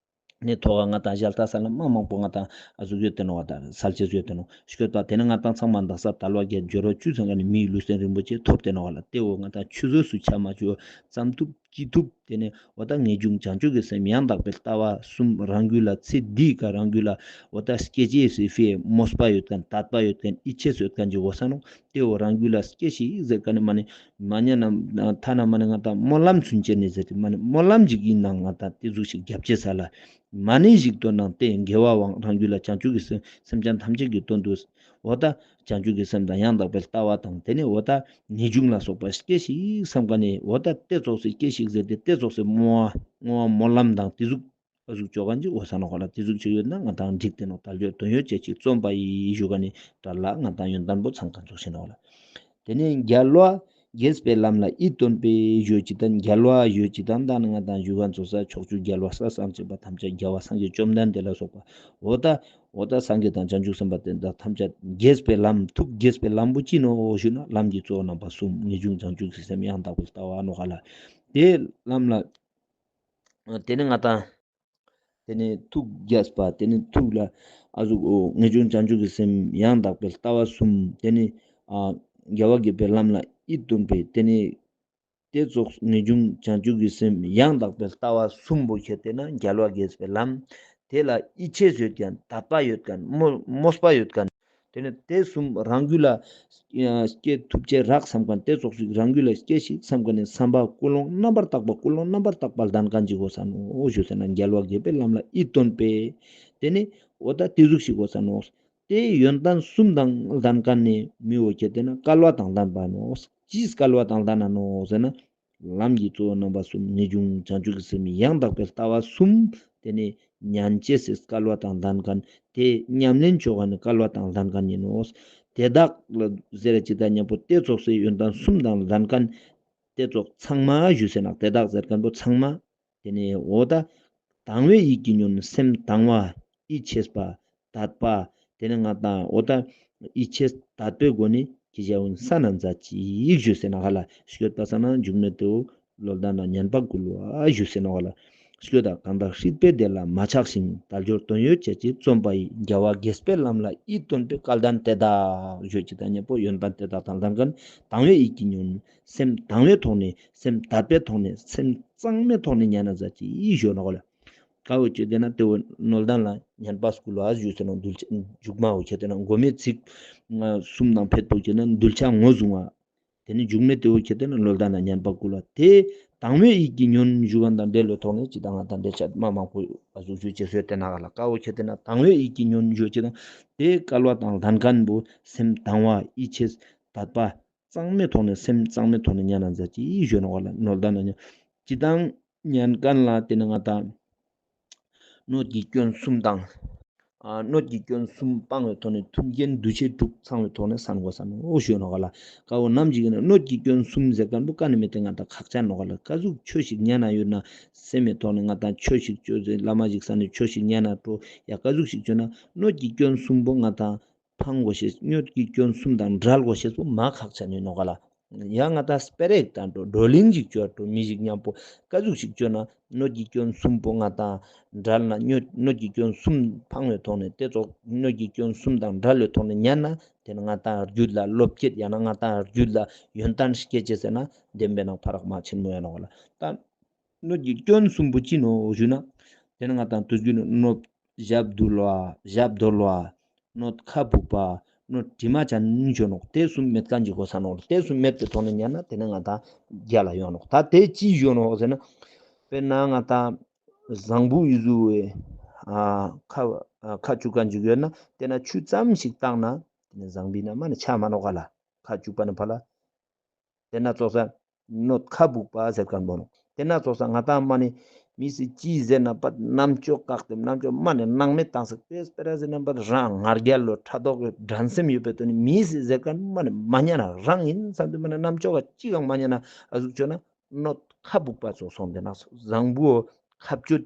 ནི་ཐོག་ག་ང་ཏང་ཞལ་ཏ་ས་ལ་མ་མང་པོ་ང་ཏང་ཨ་ཟུག་ཡོད་དེ་ནོག་བ། ད་སལ་ཅེས་ཡོད་དེ་ནོག་ཞུས་པ། དེ་ནས་ང་ཏང་ཚང་མ་དག་ས་དལ་བ་བརྒྱད་འབྱོར་བ་བཅུ་ཚང་མཁན་ནི་མི་ཡི་ལུས་རྟེན་རིན་པོ་ཆེ་ཐོབ་དེ་ནོག་བ་ལ། དེ་བོ་ང་ཏང་ཆུད་ཟོས་སུ་ཆ་མ་བཅུག་བསམ་ཐུབ་ཅི་ཐུབ། དེ་ནས་འོ་ད་ངེས་འབྱུང་བྱང་ཆུབ་ཀྱི་སེམས་ཡང་དག་པའི་ལྟ་བ་གསུམ་རང་རྒྱུད་ལ་ཚེ་འདིའི་ཀ་རང་རྒྱུད་ལ་འོ་ད་སྐྱེ་ཅེས་སི་ཕིའ་མོས་པ་ཡོད་མཁན་དད་པ་ཡོད་མཁན་ཡིད་ཆེས་ཡོད་མཁན་ཅིག་དགོས་ས་ནོག་དེ་བོ་རང་རྒྱུད་ལ་སྐྱེ་ཤིག་ཟེར་མཁན་ནི་མ་ནི་མ་ཉན་ན་ཐ་ན་མ་ནི་ང་ཏང་སྨོན་ལམ་ཚུན་ཆད་ནི་ཟེར་ཏེ་མ་ནི་སྨོན་ལམ་ཞིག་ཡིན་ནའང་ང་ཏང་དེ་ཟུག་ཞིག་རྒྱབ་ཅེས་ས་ལ་མ་ནི་ཞིག་འདོན་ནའང་དེ་དགེ་བའང་རང་རྒྱུད་ལ་བྱང་ཆུབ་ཀྱི་སེམས་སེམས་ཅན་ཐམས་ཅད་ཀྱི་དོན་དུ་འོ་ད་བྱང་ཆུབ་ཀྱི་སེམས་དང་ཡང་དག་པའི་ལྟ་བ་དང་དེ་ནས་འོ་ད་ངེས་འབྱུང་ལ་སོགས་པ་སྐྱེ་ཤིག་བསམ་མཁན་ནི་འོ་ད་དེ་ཙོགས་སི་སྐྱེ་ཤིག་ཟེར་ཏེ་དེ་ཙོགས་སི་བསྔོ་བ་བསྔོ་བ་སྨོན་ལམ་དང་དེ་ཟུག་ཨ་ཟུག་ཅོ་མཁན་ཅིག་དགོས་ས་ནོག་ལ། དེ་ཟུག་ཅིག་ཡོད་ན་ང་ཏང་འགྲིག་དེ་ནོག་དལ་འབྱོར་དོན་ཡོད་ཅེས་ཅིག་རྩོམ་པ་ཡི་ཞུ་མཁན་ནི་དྲ་ལ་ང་ཏང་ཡོན་ཏན་པོ་ཚང་མཁན་ཙོགས་ཤིག་ནོག་ལ། དེ་ནས་རྒྱལ་བ་དགྱེས་པའི་ལམ་ལ་ཡིད་རྟོན་པའི་ཞུ་ཅིག་དང་རྒྱལ་བ་ཞུ་ཅིག་དང་ད་ནི་ང་ཏང་ཞུ་མཁན་ཙོགས་ས་ཕྱོགས་བཅུའི་རྒྱལ་བ་ས་བསམ་གཏན་པ་ཐམས་ཅད་རྒྱལ་བ་སངས་རྒྱས་བཅོམ་ལྡན་འདས་ལ་སོགས་པ་འོ་ད་འོ་ད་སངས་རྒྱས་དང་བྱང་ཆུབ་སེམས་དཔའ་དེ་དག་ཐམས་ཅད་དགྱེས་པའི་ལམ་ཐུགས་དགྱེས་པའི་ལམ་པོ་ཅི་ནོག་ཞུ་ན་ལམ་གྱི་གཙོ་བོ་རྣམ་པ་གསུམ་ངེས་འབྱུང་བྱང་ཆུབ་ཀྱི་སེམས་ཡང་དག་པའི་ལྟ་བ་ནོག་ལ། དེ་ལམ་ལ་དེ་ནས་ང་ཏང་དེ་ནས་ཐུགས་དགྱེས་པ་དེ་ནས་ཐུགས་ལ་ཨ་ཟུག་ངེས་འབྱུང་བྱང་ཆུབ་ཀྱི་སེམས་ཡང་དག་པའི་ལྟ་བ་གསུམ་དེ་ནས་ཨ་རྒྱལ་བ་དགྱེས་པའི་ལམ་ལ་ཡིད་རྟོན་པའི་དེ་ནས་དེ་ཙོགས་ངེས་འབྱུང་བྱང་ཆུབ་ཀྱི་སེམས་ཡང་དག་པའི་ལྟ་བ་གསུམ་པོ་ཁྱེར་ཏེ་ན་རྒྱལ་བ་དགྱེས་པའི་ལམ་དེ་ལ་ཡིད་ཆེས་ཡོད་མཁན་དད་པ་ཡོད་མཁན་མོས་མོས་པ་ཡོད་མཁན་དེ་ནས་དེ་གསུམ་རང་རྒྱུད་ལ་སྐྱེ་ཐུབ་ཅེས་རག་བསམ་མཁན་དེ་ཙོགས་ཤིག་རང་རྒྱུད་ལ་སྐྱེ་ཤིག་བསམ་མཁན་ནི་བསམ་པ་ཀུན་སློང་རྣམ་པར་དག་པ་ཀུན་སློང་རྣམ་པར་དག་པ་ལྡན་མཁན་ཅིག་དགོས་ས་ནོག་ཞུ་ཟེར་ན་རྒྱལ་བ་དགྱེས་པའི་ལམ་ལ་ཡིད་རྟོན་པའི་དེ་ནས་འོ་ད་དེ་ཟུག་ཤིག་དགོས་ས་ནོག་དེ་ཡོན་ཏན་གསུམ་དང་ལྡན་མཁན་ནི་མི་བོ་ཁྱེར་ཏེ་ན་སྐལ་བ་དང་ལྡན་པ་ནོག་ཅིའི་སྐལ་བ་དང་ལྡན་ན་ནོག་ཟེར་ན། ལམ་གྱི་གཙོ་བོ་རྣམ་པ་གསུམ་ངེས་འབྱུང་བྱང་ཆུབ་ཀྱི་སེམས་ཡང་དག་པའི་ལྟ་བ་གསུམ་དེ་ནི་ཉན་ཅེས་སི་སྐལ་བ་དང་ལྡན་མཁན་དེ་ཉམས་ལེན་ཅོ་མཁན་ནི་སྐལ་བ་དང་ལྡན་མཁན་ཡིན་ནོག་དེ་དག་ལ་ཟེར་ཅིག་དང་མཉམ་པོ་དེ་ཙོགས་སི་ཡོན་ཏན་གསུམ་དང་ལྡན་མཁན་དེ་ཙོགས་ཚང་མ་ཞུ་ཟེར་ན་དེ་དག་ཟེར་མཁན་པོ་ཚང་མ་དེ་ནས་འོ་ད་དང་བའི་ཡིད་ཀྱིས་ཉོན་སེམས་དང་བ་ཡིད་ཆེས་པ་དད་པ་དེ་ནས་ང་ཏང་འོ་ད་ཡིད་ཆེས་དད་པའི་སྒོ་ནས་ཁྱེད་ཅག་འོ་ས་ན་མཛད་ཅིག་ཞུ་ཟེར་ན་ཧ་ལ་ཤོད་པ་ས་ན་འཇུག་མེད་དེ་འོ་ལོལ་ད་ན་ཉན་པ་བསྐུལ་བ་ཞུ་ཟེར་ན་ཧ་ལ་ཤོད་ད་གང་དག་སྲིད་པའི་བདེ་ལ་མ་ཆགས་ཤིང་དལ་འབྱོར་དོན་ཡོད་ཅེས་ཀྱིས་བརྩོན་པ་ཡི་རྒྱལ་བ་དགྱེས་པའི་ལམ་ལ་ཡིད་རྟོན་པའི་སྐལ་ལྡན་དེ་དག་ཞུ་ཅིག་དང་མཉམ་པོ་ཡོན་ཏན་དེ་དག་དང་ལྡན་མཁན་དང་བའི་ཡིད་ཀྱིས་ཉོན། སེམས་དང་བའི་ཐོག་ནས་སེམས་དད་པའི་ཐོག་ནས་སེམས་གཙང་མའི་ཐོག་ནས་ཉན་ན་མཛད་ཅིག་ཞུ་ནོག་ལ། ཀ་བོ་ཁྱེར་ཏེ་ན་དེ་བོ་ནོར་ལྡན་ལ་ཉན་པ་བསྐུལ་བ་ཞུ་ཟེར་ནོག་འཇུག་མ་བོ་ཁྱེར་ཏེ་ན་མགོ་མའི་ཚིག་གསུམ་དང་ཕེད་པོ་ཁྱེར་ན་གདུལ་བྱ་ངོས་བཟུང་བ། དེ་ནི་འཇུག་མེད་དེ་བོ་ཁྱེར་ཏེ་ན་ནོར་ལྡན་ལ་ཉན་པ་བསྐུལ་བ་དེ་དང་བའི་ཡིད་ཀྱིས་ཉོན་ཞུ་བ་དང་འབྲེལ་ལོ་ཐོག་ནས་ཅི་དང་ང་དང་འབྲེལ་ཆ་མ་མང་པོ་ཞུ་ཅེས་ཟེར་ཏེ་ན་ག་ལ་ཀ་བོ་ཁྱེར་ཏེ་ན་དང་བའི་ཡིད་ཀྱིས་ཉོན་ཞུ་ཅེས་དང་དེ་སྐལ་བ་དང་ལྡན་མཁན་པོ་སེམས་དང་བ་ཡིད་ཆེས་དད་པ། གཙང་མའི་ཐོག་ནས་སེམས་གཙང་མའི་ཐོག་ནས་ཉན་ན་མཛད་ཅིག་ཞུ་ནོག་ལ། ནོར་ལྡན་ན་ཉན་ཅི་དང་ཉན་མཁན་ལ་དེ་ནི་ང་དང་སྣོད་ཀྱི་སྐྱོན་གསུམ་དང་། ཨ་སྣོད་ཀྱི་སྐྱོན་གསུམ་སྤང་བའི་ཐོག་ནས་མཐུན་རྐྱེན་འདུ་བྱེད་དྲུག་ཚང་བའི་ཐོག་ནས་གསན་དགོས་ས་ནོག་ཞུ་ནོག་ལ། ཀ་བོ་ནམ་ཞིག་ཡིན་ན་སྣོད་ཀྱི་སྐྱོན་གསུམ་ཟེར་མཁན་པོ་ཀ་ནས་མེད་དེ་ང་དང་ཁག་ཆེ་ནོག་ལ། ཀ་ཟུག་ཆོས་ཤིག་ཉན་ན་ཡོད་ན་སེམས་མའི་ཐོག་ནས་ང་དང་ཆོས་ཤིག་ཆོས་ཟེར་བླ་མ་ཞིག་ས་ནས་ཆོས་ཤིག་ཉན་ན་འགྲོ་ཡ་ཀ་ཟུག་ཤིག་ཆོས་ན་སྣོད་ཀྱི་སྐྱོན་གསུམ་པོ་ང་དང་ཕང་དགོས་ཤེས་སྣོད་ཀྱི་སྐྱོན་གསུམ་དང་བྲལ་དགོས་ཤེས་པོ་མ་ཁག་ཆེ་ནི་ནོག་ལ། ཡང་ང་དང་སྤེ་ར་ཞིག་དང་འགྲོ་བགྲོ་གླེང་ཞིག་བཅོ་འགྲོ་མི་ཞིག་མཉམ་པོ་ཀ་ཟུག་ཞིག་བཅོ་ན་སྣོད་ཀྱི་སྐྱོན་གསུམ་པོ་ང་དང་བྲལ་ན་སྣོད་སྣོད་ཀྱི་སྐྱོན་གསུམ་ཕང་བའི་ཐོག་ནས་དེ་ཙོགས་སྣོད་ཀྱི་སྐྱོན་གསུམ་དང་བྲལ་བའི་ཐོག་ནས་ཉན་ན་དེ་ནི་ང་དང་རྒྱུད་ལ་བློ་བསྐྱེད་ཡང་ན་ང་དང་རྒྱུད་ལ་ཡོན་ཏན་སྐྱེ་ཅེས་ཟེར་ན་བདེན་པའི་ནང་ཕ་རག་མ་ཆེན་མོ་ཡ་ནོག་ལ། ད་སྣོད་ཀྱི་སྐྱོན་གསུམ་པོ་ཅི་ནོག་ཞུ་ན། དེ་ནི་ང་དང་དུས་རྒྱུན་གནོད་ཞབས་རྡོལ་བ་ཞབས་རྡོལ་བ། གནོད་ཁ་བུབ་པ། གནོད་དྲི་མ་ཅན་ཞུ་ནོག། དེ་གསུམ་མེད་མཁན་གྱི་གོ་ས་ནོག། དེ་གསུམ་མེད་པའི་ཐོག་ནས་ཉན་ན་དེ་ནི་ང་དང་རྒྱལ་ལ་ཡོང་ནོག། ད་དེ་ཅི་ཞུ་ནོག་ཟེར་ན། དཔེར་ན་ང་དང་བཟང་པོ་ཡི་ཟུ་བའི་ཨ་ཁ་ཨ་ཁ་བཅུག་མཁན་ཞིག་ཡོད་ན་དེ་ན་ཆུ་ཙམ་ཞིག་བཏང་ན་དེ་ནི་བཟང་པོའི་ན་མ་ནི་ཆ་མ་ནོག་ག་ལ། ཁ་བཅུག་པ་ནི་ཕ་ལ། དེ་ན་ཙོགས་ས་གནོད་ཁ་བུབ་པ་ཟེར་མཁན་པོ་ནོག། དེ་ན་ཙོགས་ས་ང་དང་མ་ནི་ མི་སི་ཅི་ཟེར་ན་པ་རྣམ་ཅོག་བཀག་སྟེ་རྣམ་ཅོག་མ་ནེ་སྣང་མེད་བཏང་སེ་དཔེ་སྤེ་ར་ཟེར་ན་པ་རང་ང་རྒྱལ་ལོ་ཕྲག་དོག་གི་འགྲན་སེམས་ཡོད་པའི་དོན་ནི་མི་སི་ཟེར་མཁན་མ་ནེ་མ་ཉན་ན་རང་ཡིན་བསམ་སྟེ་མ་ནེ་རྣམ་ཅོག་ག་ཅི་གང་མ་ཉན་ན་ཨ་ཟུག་ཅོ་ན་སྣོད་ཁ་བུག་པ་ཙོགས་སོང་དེ་ན་བཟང་པོ་ཁ་བཅོས་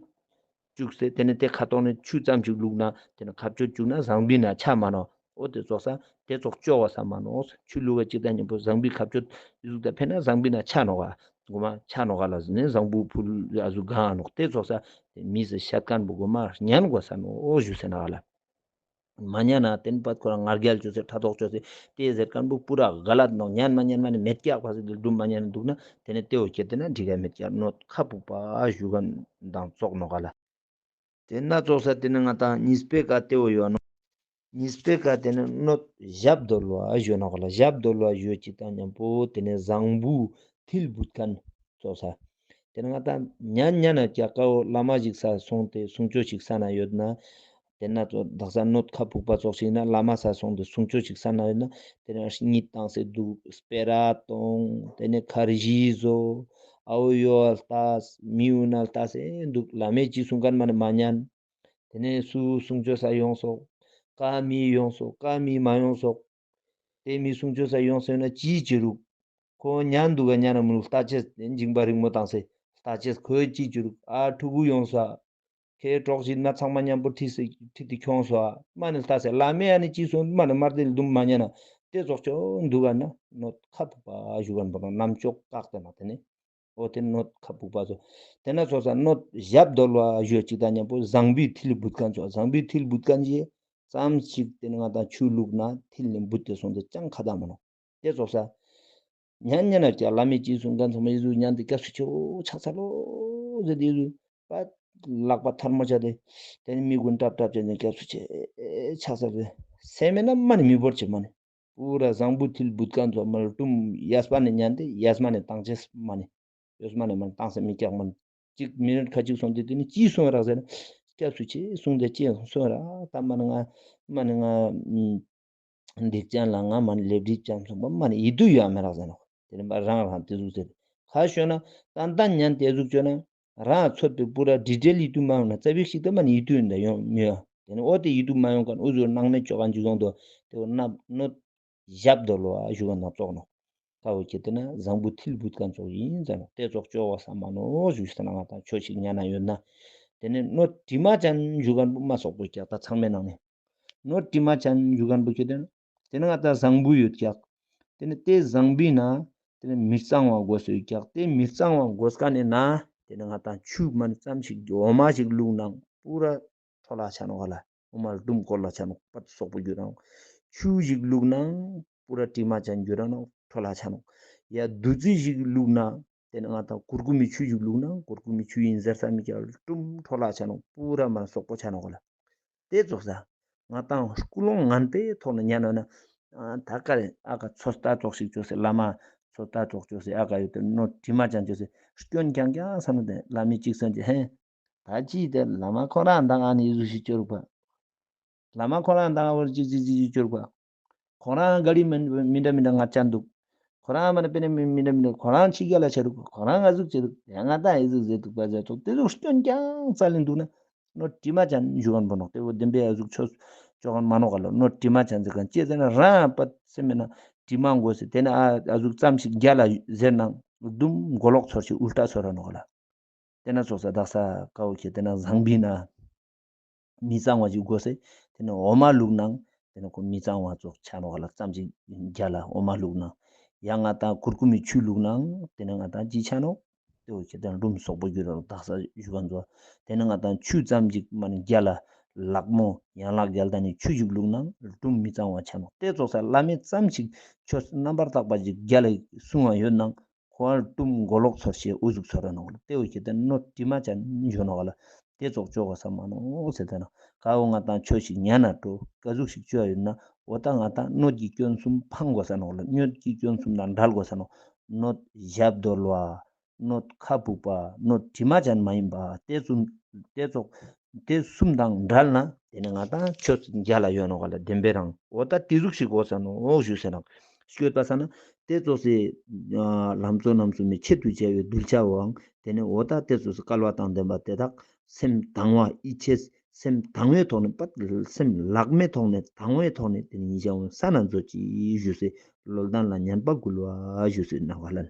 བཅུག་སེ་དེ་ནེ་དེ་ཁ་ཐོག་ནེ་ཆུ་ཙམ་ཞིག་བླུགས་ན་དེ་ནེ་ཁ་བཅོས་བཅུག་ན་བཟང་པོའི་ནང་ཆ་མ་ནོག་འོ་དེ་ཙོགས་ས་དེ་ཙོགས་ཅོ་བ་ས་མ་ནོག་ཆུ་བླུགས་པ་ཅིག་དང་མཉམ་པོ་བཟང་པོའི་ཁ་བཅོས་ཨི་ཟུག་དང་ཕེ་ན་བཟང་པོའི་ནང་ཆ་ནོག་ག་གོ་མ་ཆ་ནོག་ག་ལ་ཟེར་ནེ་བཟང་པོ་ཕུལ་ཨ་ཟུག་གང་ནོག་དེ་ཙོགས་ས་དེ་མི་སི་བཤད་མཁན་པོ་གོ་མ་ཉན་དགོས་ས་ནོག་འོ་ཞུ་ཟེར་ན་ག་ལ། མ་ཉན་ན་དེ་ནེ་པ་ཁོ་རང་ང་རྒྱལ་ཅོས་སེ་ཕྲག་དོག་ཅོས་སེ་དེ་ཟེར་མཁན་པོ་པུ་ར་ག་ལ་ནོག་ཉན་མ་ཉན་མ་ནེ་མེད་ཀྱག་པ་སེ་དེ་སྒྲུབ་མ་ཉན་ན་འདུག་ན་དེ་ནེ་དེ་བོ་ཁྱེར་ཏེ་ན་འགྲིག་ག་མེད་ཀྱག་སྣོད་ཁ་བུག་པ་ཞུ་མཁན་དང་ཙོགས་ནོག་ག་ལ། དེ་ན་ཙོགས་ས་དེ་ནེ་ང་དང་གཉིས་པའི་ཀ་དེ་བོ་ཡོད་ནོག་གཉིས་པའི་ཀ་དེ་ནེ་སྣོད་ཞབས་རྡོལ་བ་ཞུ་ནོག་ག་ལ། ཞབས་རྡོལ་བ་ཞུ་ཅིག་དང་མཉམ་པོ་དེ་ནེ་བཟང་པོའི་ཐིལ་བུད་མཁན་ཙོགས་ས། དེ་ནེ་ང་དང་ཉན་ཉན་ན་ཀྱག་ཀ་བོ་བླ་མ་ཞིག་ས་སོང་སྟེ་གསུང་ཆོས་ཤིག་ས་ན་ཡོད་ན། དེ་ན་ཙོགས་དག་ས་སྣོད་ཁ་བུག་པ་ཙོགས་ཤིག་ན་བླ་མ་ས་སོང་སྟེ་གསུང་ཆོས་ཤིག་ས་ན་ཡོད་ན་དེ་ནེ་གཉིད་བཏང་སེ་འདུག་སྤེ་ར་གཏོང་དེ་ནེ་ཁར་ཇི་བཟོ་ཨ་བོ་ཡོ་ལྟ་མི་ཡུ་ན་ལྟ་སེ་འདུག་བླ་མས་ཅི་གསུང་མཁན་མ་ནེ་མ་ཉན། དེ་ནེ་སུ་གསུང་ཆོས་ས་ཡོང་སོག་ཀ་མི་ཡོང་སོག་ཀ་མི་མ་ཡོང་སོག་དེ་མི་གསུང་ཆོས་ས་ཡོང་སོག་ན་ཅི་ཅི་རུག་ཁོ་ཉན་འདུག་ག་ཉན་ན་མི་རུག་ལྟ་ཅེས་དེ་འཇིང་པ་རིང་མོ་བཏང་སེ་ལྟ་ཅེས་ཁོས་ཅི་ཅི་རུག་ཨ་ཕྲུ་གུ་ཡོང་ས་ཁའི་གྲོགས་ཤིག་ན་ཚང་མ་མཉམ་པོ་ཁྲིད་སེ་ཁྲིད་དེ་ཁྱོང་སོ་མ་ནེ་ལྟ་སེ་བླ་མས་ཨ་ནི་ཅི་གསུང་མ་ནེ་མར་དེ་ལ་དུམ་མ་ཉན་ན་དེ་ཙོགས་ཅོ་འདུག་ག་ན་སྣོད་ཁ་བུག་པ་ཞུ་མཁན་པོ་རྣམ་ཅོག་བཀག་སྟེ་ན་དེ་ནེ། འོ་དེ་སྣོད་ཁ་བུག་པ་ཙོགས། དེ་ན་ཙོགས་ས་སྣོད་ཞབས་རྡོལ་བ་ཞུ་ཅིག་དང་མཉམ་པོ་བཟང་པོའི་ཐིལ་བུད་མཁན་ཙོགས། བཟང་པོའི་ཐིལ་བུད་མཁན་ཞེས་ཙམ་ཞིག་དེ་ནེ་ང་དང་ཆུ་བླུགས་ན་ཐིལ་ནེ་བུད་དེ་སོང་སྟེ་ཅང་ཁ་ཏ་མ་ནོག་དེ་ཙོགས་ས། ཉན་ཉན་ན་ཀྱག་བླ་མས་ཅི་གསུང་མཁན་ཚང་མ་ཨི་ཟུག་ཉན་ཏེ་སྐྱབས་སུ་མཆིའོ་ཕྱག་འཚལ་ལོ་ཟེར་ཏེ་ཨི་ཟུག་པ་ལག་པ་ཐལ་མོ་སྦྱར་ཏེ་དེ་ནེ་མི་གུན་ཏབ་ཏབ་བྱས་ནེ་སྐྱབས་སུ་མཆི་ཕྱག་འཚལ་ཏེ་སེམས་མེད་ན་མ་ནེ་མི་བོར་ཅེས་མ་ནེ། པུ་ར་བཟང་པོའི་ཐིལ་བུད་མཁན་ཚོ་མ་ལ་ཀྲུམ་ཡས་པ་ནེ་ཉན་ཏེ་ཡས་མ་ནེ་བཏང་ཅེས་མ་ནེ། ཡོས་མ་ནེ་མ་ནེ་བཏང་ས་མི་ཀྱག་མ་ནེ། ཅིག་མི་ནིཊ་ཁ་ཅིག་སོང་སྟེ་དེ་ནེ་ཅི་གསུང་རག་ཟེར་ན། སྐྱབས་སུ་མཆི་གསུང་སྟེ་ཅི་གསུང་རག་ད་མ་ནེ་ང་མ་ནེ་ང་འདེགས་ཅན་ལ་ང་མ་ནེ་ལེབ་འདྲིས་ཅན་སོང་པ་མ་ནེ་ཡིད་དུ་ཡོད་མེད་རག་ཟེར་ནོག་དེ་ནེ་མ་རང་རང་དེ་ཟུག་ཟེར། ཁ་ཤོད་ན་ཏན་ཏན་ཉན་དེ་ཟུག་ཅོ་ན། རང་ཚོད་པའི་པུ་ར་ཌི་ཊེལ་ཡིད་དུ་མ་ཡོང་ན་ཙ་པིག་ཞིག་ད་མ་ནེ་ཡིད་དུ་ཡོང་ད་ཡོང་མི་ཡོང་། དེ་ནེ་འོ་དེ་ཡིད་དུ་མ་ཡོང་མཁན་འུ་ཟུར་སྣང་མེད་ཅོ་མཁན་ཅིག་ཡོང་དོ། དེ་བོ་ན་སྣོད་ཞབས་རྡོལ་བ་ཞུ་མཁན་ནང་ཙོགས་ནོག་ཀ་བོ་ཁྱེར་ཏེ་ན་བཟང་པོའི་ཐིལ་བུད་མཁན་ཙོགས་ཡིན་ཟེར་ནོག་དེ་ཙོགས་ཅོ་བ་ས་མ་ནོག་ཞུ་ཟེར་ན་ང་དང་ཆོས་ཤིག་ཉན་ན་ཡོད་ན། དེ་ནེ་སྣོད་དྲི་མ་ཅན་ཞུ་མཁན་པོ་མ་སོག་པོ་ཀྱག་ད་ཚང་མའི་ནང་ནེ། སྣོད་དྲི་མ་ཅན་ཞུ་མཁན་པོ་ཁྱེར་ཏེ་ན། དེ་ནེ་ང་དང་བཟང་པོ་ཡོད་ཀྱག་དེ་ནེ་དེ་བཟང་པོའི་ནང་དེ་ནེ་མི་གཙང་བ་དགོས་སོ་ཡོད་ཀྱག་དེ་མི་གཙང་བ་དགོས་མཁན་ནི་ནང་དེ་ནེ་ང་དང་ཆུ་མ་ནེ་ཙམ་ཞིག་འོ་མ་ཞིག་བླུགས་ན་པུ་ར་འཕྲོ་བརླག་ཆ་ནོག་ག་ལ། འོ་མ་ལ་ལྡུམ་སྐོར་ལ་ཆ་ནོག་པ་སོག་པོ་འགྱུར་ར་ནོག་ཆུ་ཞིག་བླུགས་ན་པུ་ར་དྲི་མ་ཅན་འགྱུར་ར་ནོག་འཕྲོ་བརླག་ཆ་ནོག་ཡ་བདུད་རྩི་ཞིག་བླུགས་ན་དེ་ནེ་ང་དང་གུར་ཀུམ་མི་ཆུ་ཞིག་བླུགས་ན་གུར་ཀུམ་མི་ཆུ་ཡིན་ཟེར་ས་མི་ཀྱག་ལྡུམ་འཕྲོ་བརླག་ཆ་ནོག་པུ་ར་མ་སོག་པོ་ཆ་ནོག་ག་ལ། དེ་ཙོགས་ས། ང་དང་ཀུན་སློང་ངན་པའི་ཐོག་ནེ་ཉན་ན་ན། ད་ཀ་རེ་ཨ་ཀ་ཚོད་ལྟ་ཙོགས་ཤིག་ཅོས་སེ་བླ་མ་ཚོད་ལྟ་ཙོགས་ཅོས་སེ་ཨ་ཀ་ཡོད་དེ་སྣོད་དྲི་མ་ཅན་ཅོས་སེ་སྐྱོན་རྐྱང་རྐྱང་བསམ་ན་དེ་བླ་མས་ཅིག་གསུང་ཅེས་ཧེ། ད་ཅི་དེ་བླ་མ་ཁོ་རང་དང་ཨ་ནི་ཟུག་ཤིག་ཅོ་རུག་པ། བླ་མ་ཁོ་རང་དང་ཨ་བོར་ཅིག་ཅིག་ཅིག་ཅིག་ཅོ་རུག་པ། ཁོ་རང་ག་རི་མི་མི་འདྲ་མི་འདྲ་ང་ཅན་འདུག་ཁོ་རང་མ་ནེ་པེ་ནེ་མི་མི་འདྲ་མི་འདྲ་ཁོ་རང་ཕྱི་རྒྱལ་ལ་ཆ་རུག་ཁོ་རང་ཨ་ཟུག་ཆ་རུག་ཡ་ང་དང་ཨེ་ཟུག་ཟེར་འདུག་པ་ཟེར་ཏོག་དེ་ཟུག་སྐྱོན་རྐྱང་རྩ་ལེན་འདུག་ན། སྣོད་དྲི་མ་ཅན་ཞུ་མཁན་པོ་ནོག་དེ་བོ་བདེན་པའི་ཨ་ཟུག་ཆོས་ཅོ་མཁན་མ་ནོག་ག་ལ། སྣོད་དྲི་མ་ཅན་ཟེར་མཁན་ཅི་ཟེར་ན་རང་པ་སེམས་མེད་ན་དྲི་མ་དགོས་ཟེར་དེ་ནེ་ཨ་ཨ་ཟུག་ཙམ་ཞིག་རྒྱལ་ལ་ཟེར་ན་ལྡུམ་མགོ་ལོག་ཚོར་ཞིག་ཨུལ་ཊ་ཚོར་ར་ནོག་ག་ལ། དེ་ན་ཙོགས་ས་དག་ས་ཀ་བོ་ཁྱེར་ཏེ་ན་བཟང་པོའི་ནང་མི་གཙང་བ་ཞིག་དགོས་སེ་དེ་ནེ་འོ་མ་བླུགས་ན་དེ་ནེ་ཁོ་མི་གཙང་བ་ཙོགས་ཆ་ནོག་ག་ལ། ཙམ་ཞིག་རྒྱལ་ལ་འོ་མ་བླུགས་ན་ཡང་ང་དང་གུར་ཀུམ་མི་ཆུ་བླུགས་ན་དེ་ནེ་ང་དང་ཅི་ཆ་ནོག་དེ་བོ་ཁྱེར་ཏེ་ན་ལྡུམ་སོག་པོ་འགྱུར་ར་ནོག་དག་ས་ཞུ་མཁན་ཚོ། དེ་ནེ་ང་དང་ཆུ་ཙམ་ཞིག་མ་ནེ་རྒྱལ་ལ་ལག་མོ་ཡན་ལག་རྒྱལ་དང་ནི་ཆུ་ཞིག་བླུགས་ན་ལྡུམ་མི་གཙང་བ་ཆ་ནོག་དེ་ཙོགས་ས་བླ་མས་ཙམ་ཞིག་ཆོས་རྣམ་པར་དག་པ་ཞིག་རྒྱལ་ལ་གསུང་བ་ཡོད་ན། ཁོ་ལྡུམ་མགོ་ལོག་ཚོར་ཞིག་ཨུ་ཟུག་ཚོར་ར་ནོག་ལ། དེ་བོ་ཁྱེར་ཏེ་ན་སྣོད་དྲི་མ་ཅན་ཞུ་ནོག་ག་ལ། དེ་ཙོགས་ཅོ་གོས་ས་མ་ནོག་ཟེར་ཏེ་ན། ཀ་བོ་ང་དང་ཆོས་ཤིག་ཉན་ན་འགྲོ་ཀ་ཟུག་ཤིག་ཅོ་ཡོད་ན་འོ་ད་ང་དང་སྣོད་ཀྱི་སྐྱོན་གསུམ་ཕང་གོས་ས་ནོག་ལ། སྣོད་ཀྱི་སྐྱོན་གསུམ་དང་བྲལ་གོས་ས་ནོག་སྣོད་ཞབས་རྡོལ་བ། སྣོད་ཁ་བུག་པ། སྣོད་དྲི་མ་ཅན་མ་ཡིན་པ། དེ་གསུམ་དེ་ཙོགས་དེ་གསུམ་དང་བྲལ་ན་དེ་ནི་ང་དང་ཆོས་རྒྱལ་ལ་ཡོད་ནོག་ག་ལ། བདེན་པའི་རང་འོ་ད་དེ་ཟུག་ཤིག་གོས་ས་ནོག་ཞུ་ཟེར་ན། སྐྱོད་པ་ས་ན་དེ་ཙོགས་སེ་ལམ་གཙོ་རྣམ་གསུམ་མའི་ཆེད་དུ་བྱ་བའི་གདུལ་བྱའོ། ཏེ་ནེ་འོ་ཏ་ཏེ་ཙོགས་སི་སྐལ་བ་དང་ལྡན་པ་ཏེ་དག་སེམས་དང་བ་ཡིད་ཆེས་སེམས་དང་བའི་ཐོག་ནེ་པད་སེམས་ལྷག་མའི་ཐོག་ནེ་དང་བའི་ཐོག་ནེ་ཏེ་ནེ་ཡིད་ཆེས་ས་ན་མཛོད་ཅིག་ཞུས་སེ་ལོལ་དང་ལ་ཉན་པ་གུལ་བ་ཞུས་སེ་ན་བ་ལན།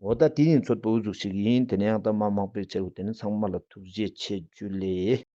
འོ་ཏ་ཏེ་ནེ་ཚོད་པོ་འུ་ཟུག་ཞིག་ཨིན། ཏེ་ནེ་ཡང་ཏ་མ་མང་པོའི་ཆེ་རུ་ཏེ་ནེ་ཚང་མ་ལ་ཐུགས་རྗེ་ཆེ་ཇུ་ལེ།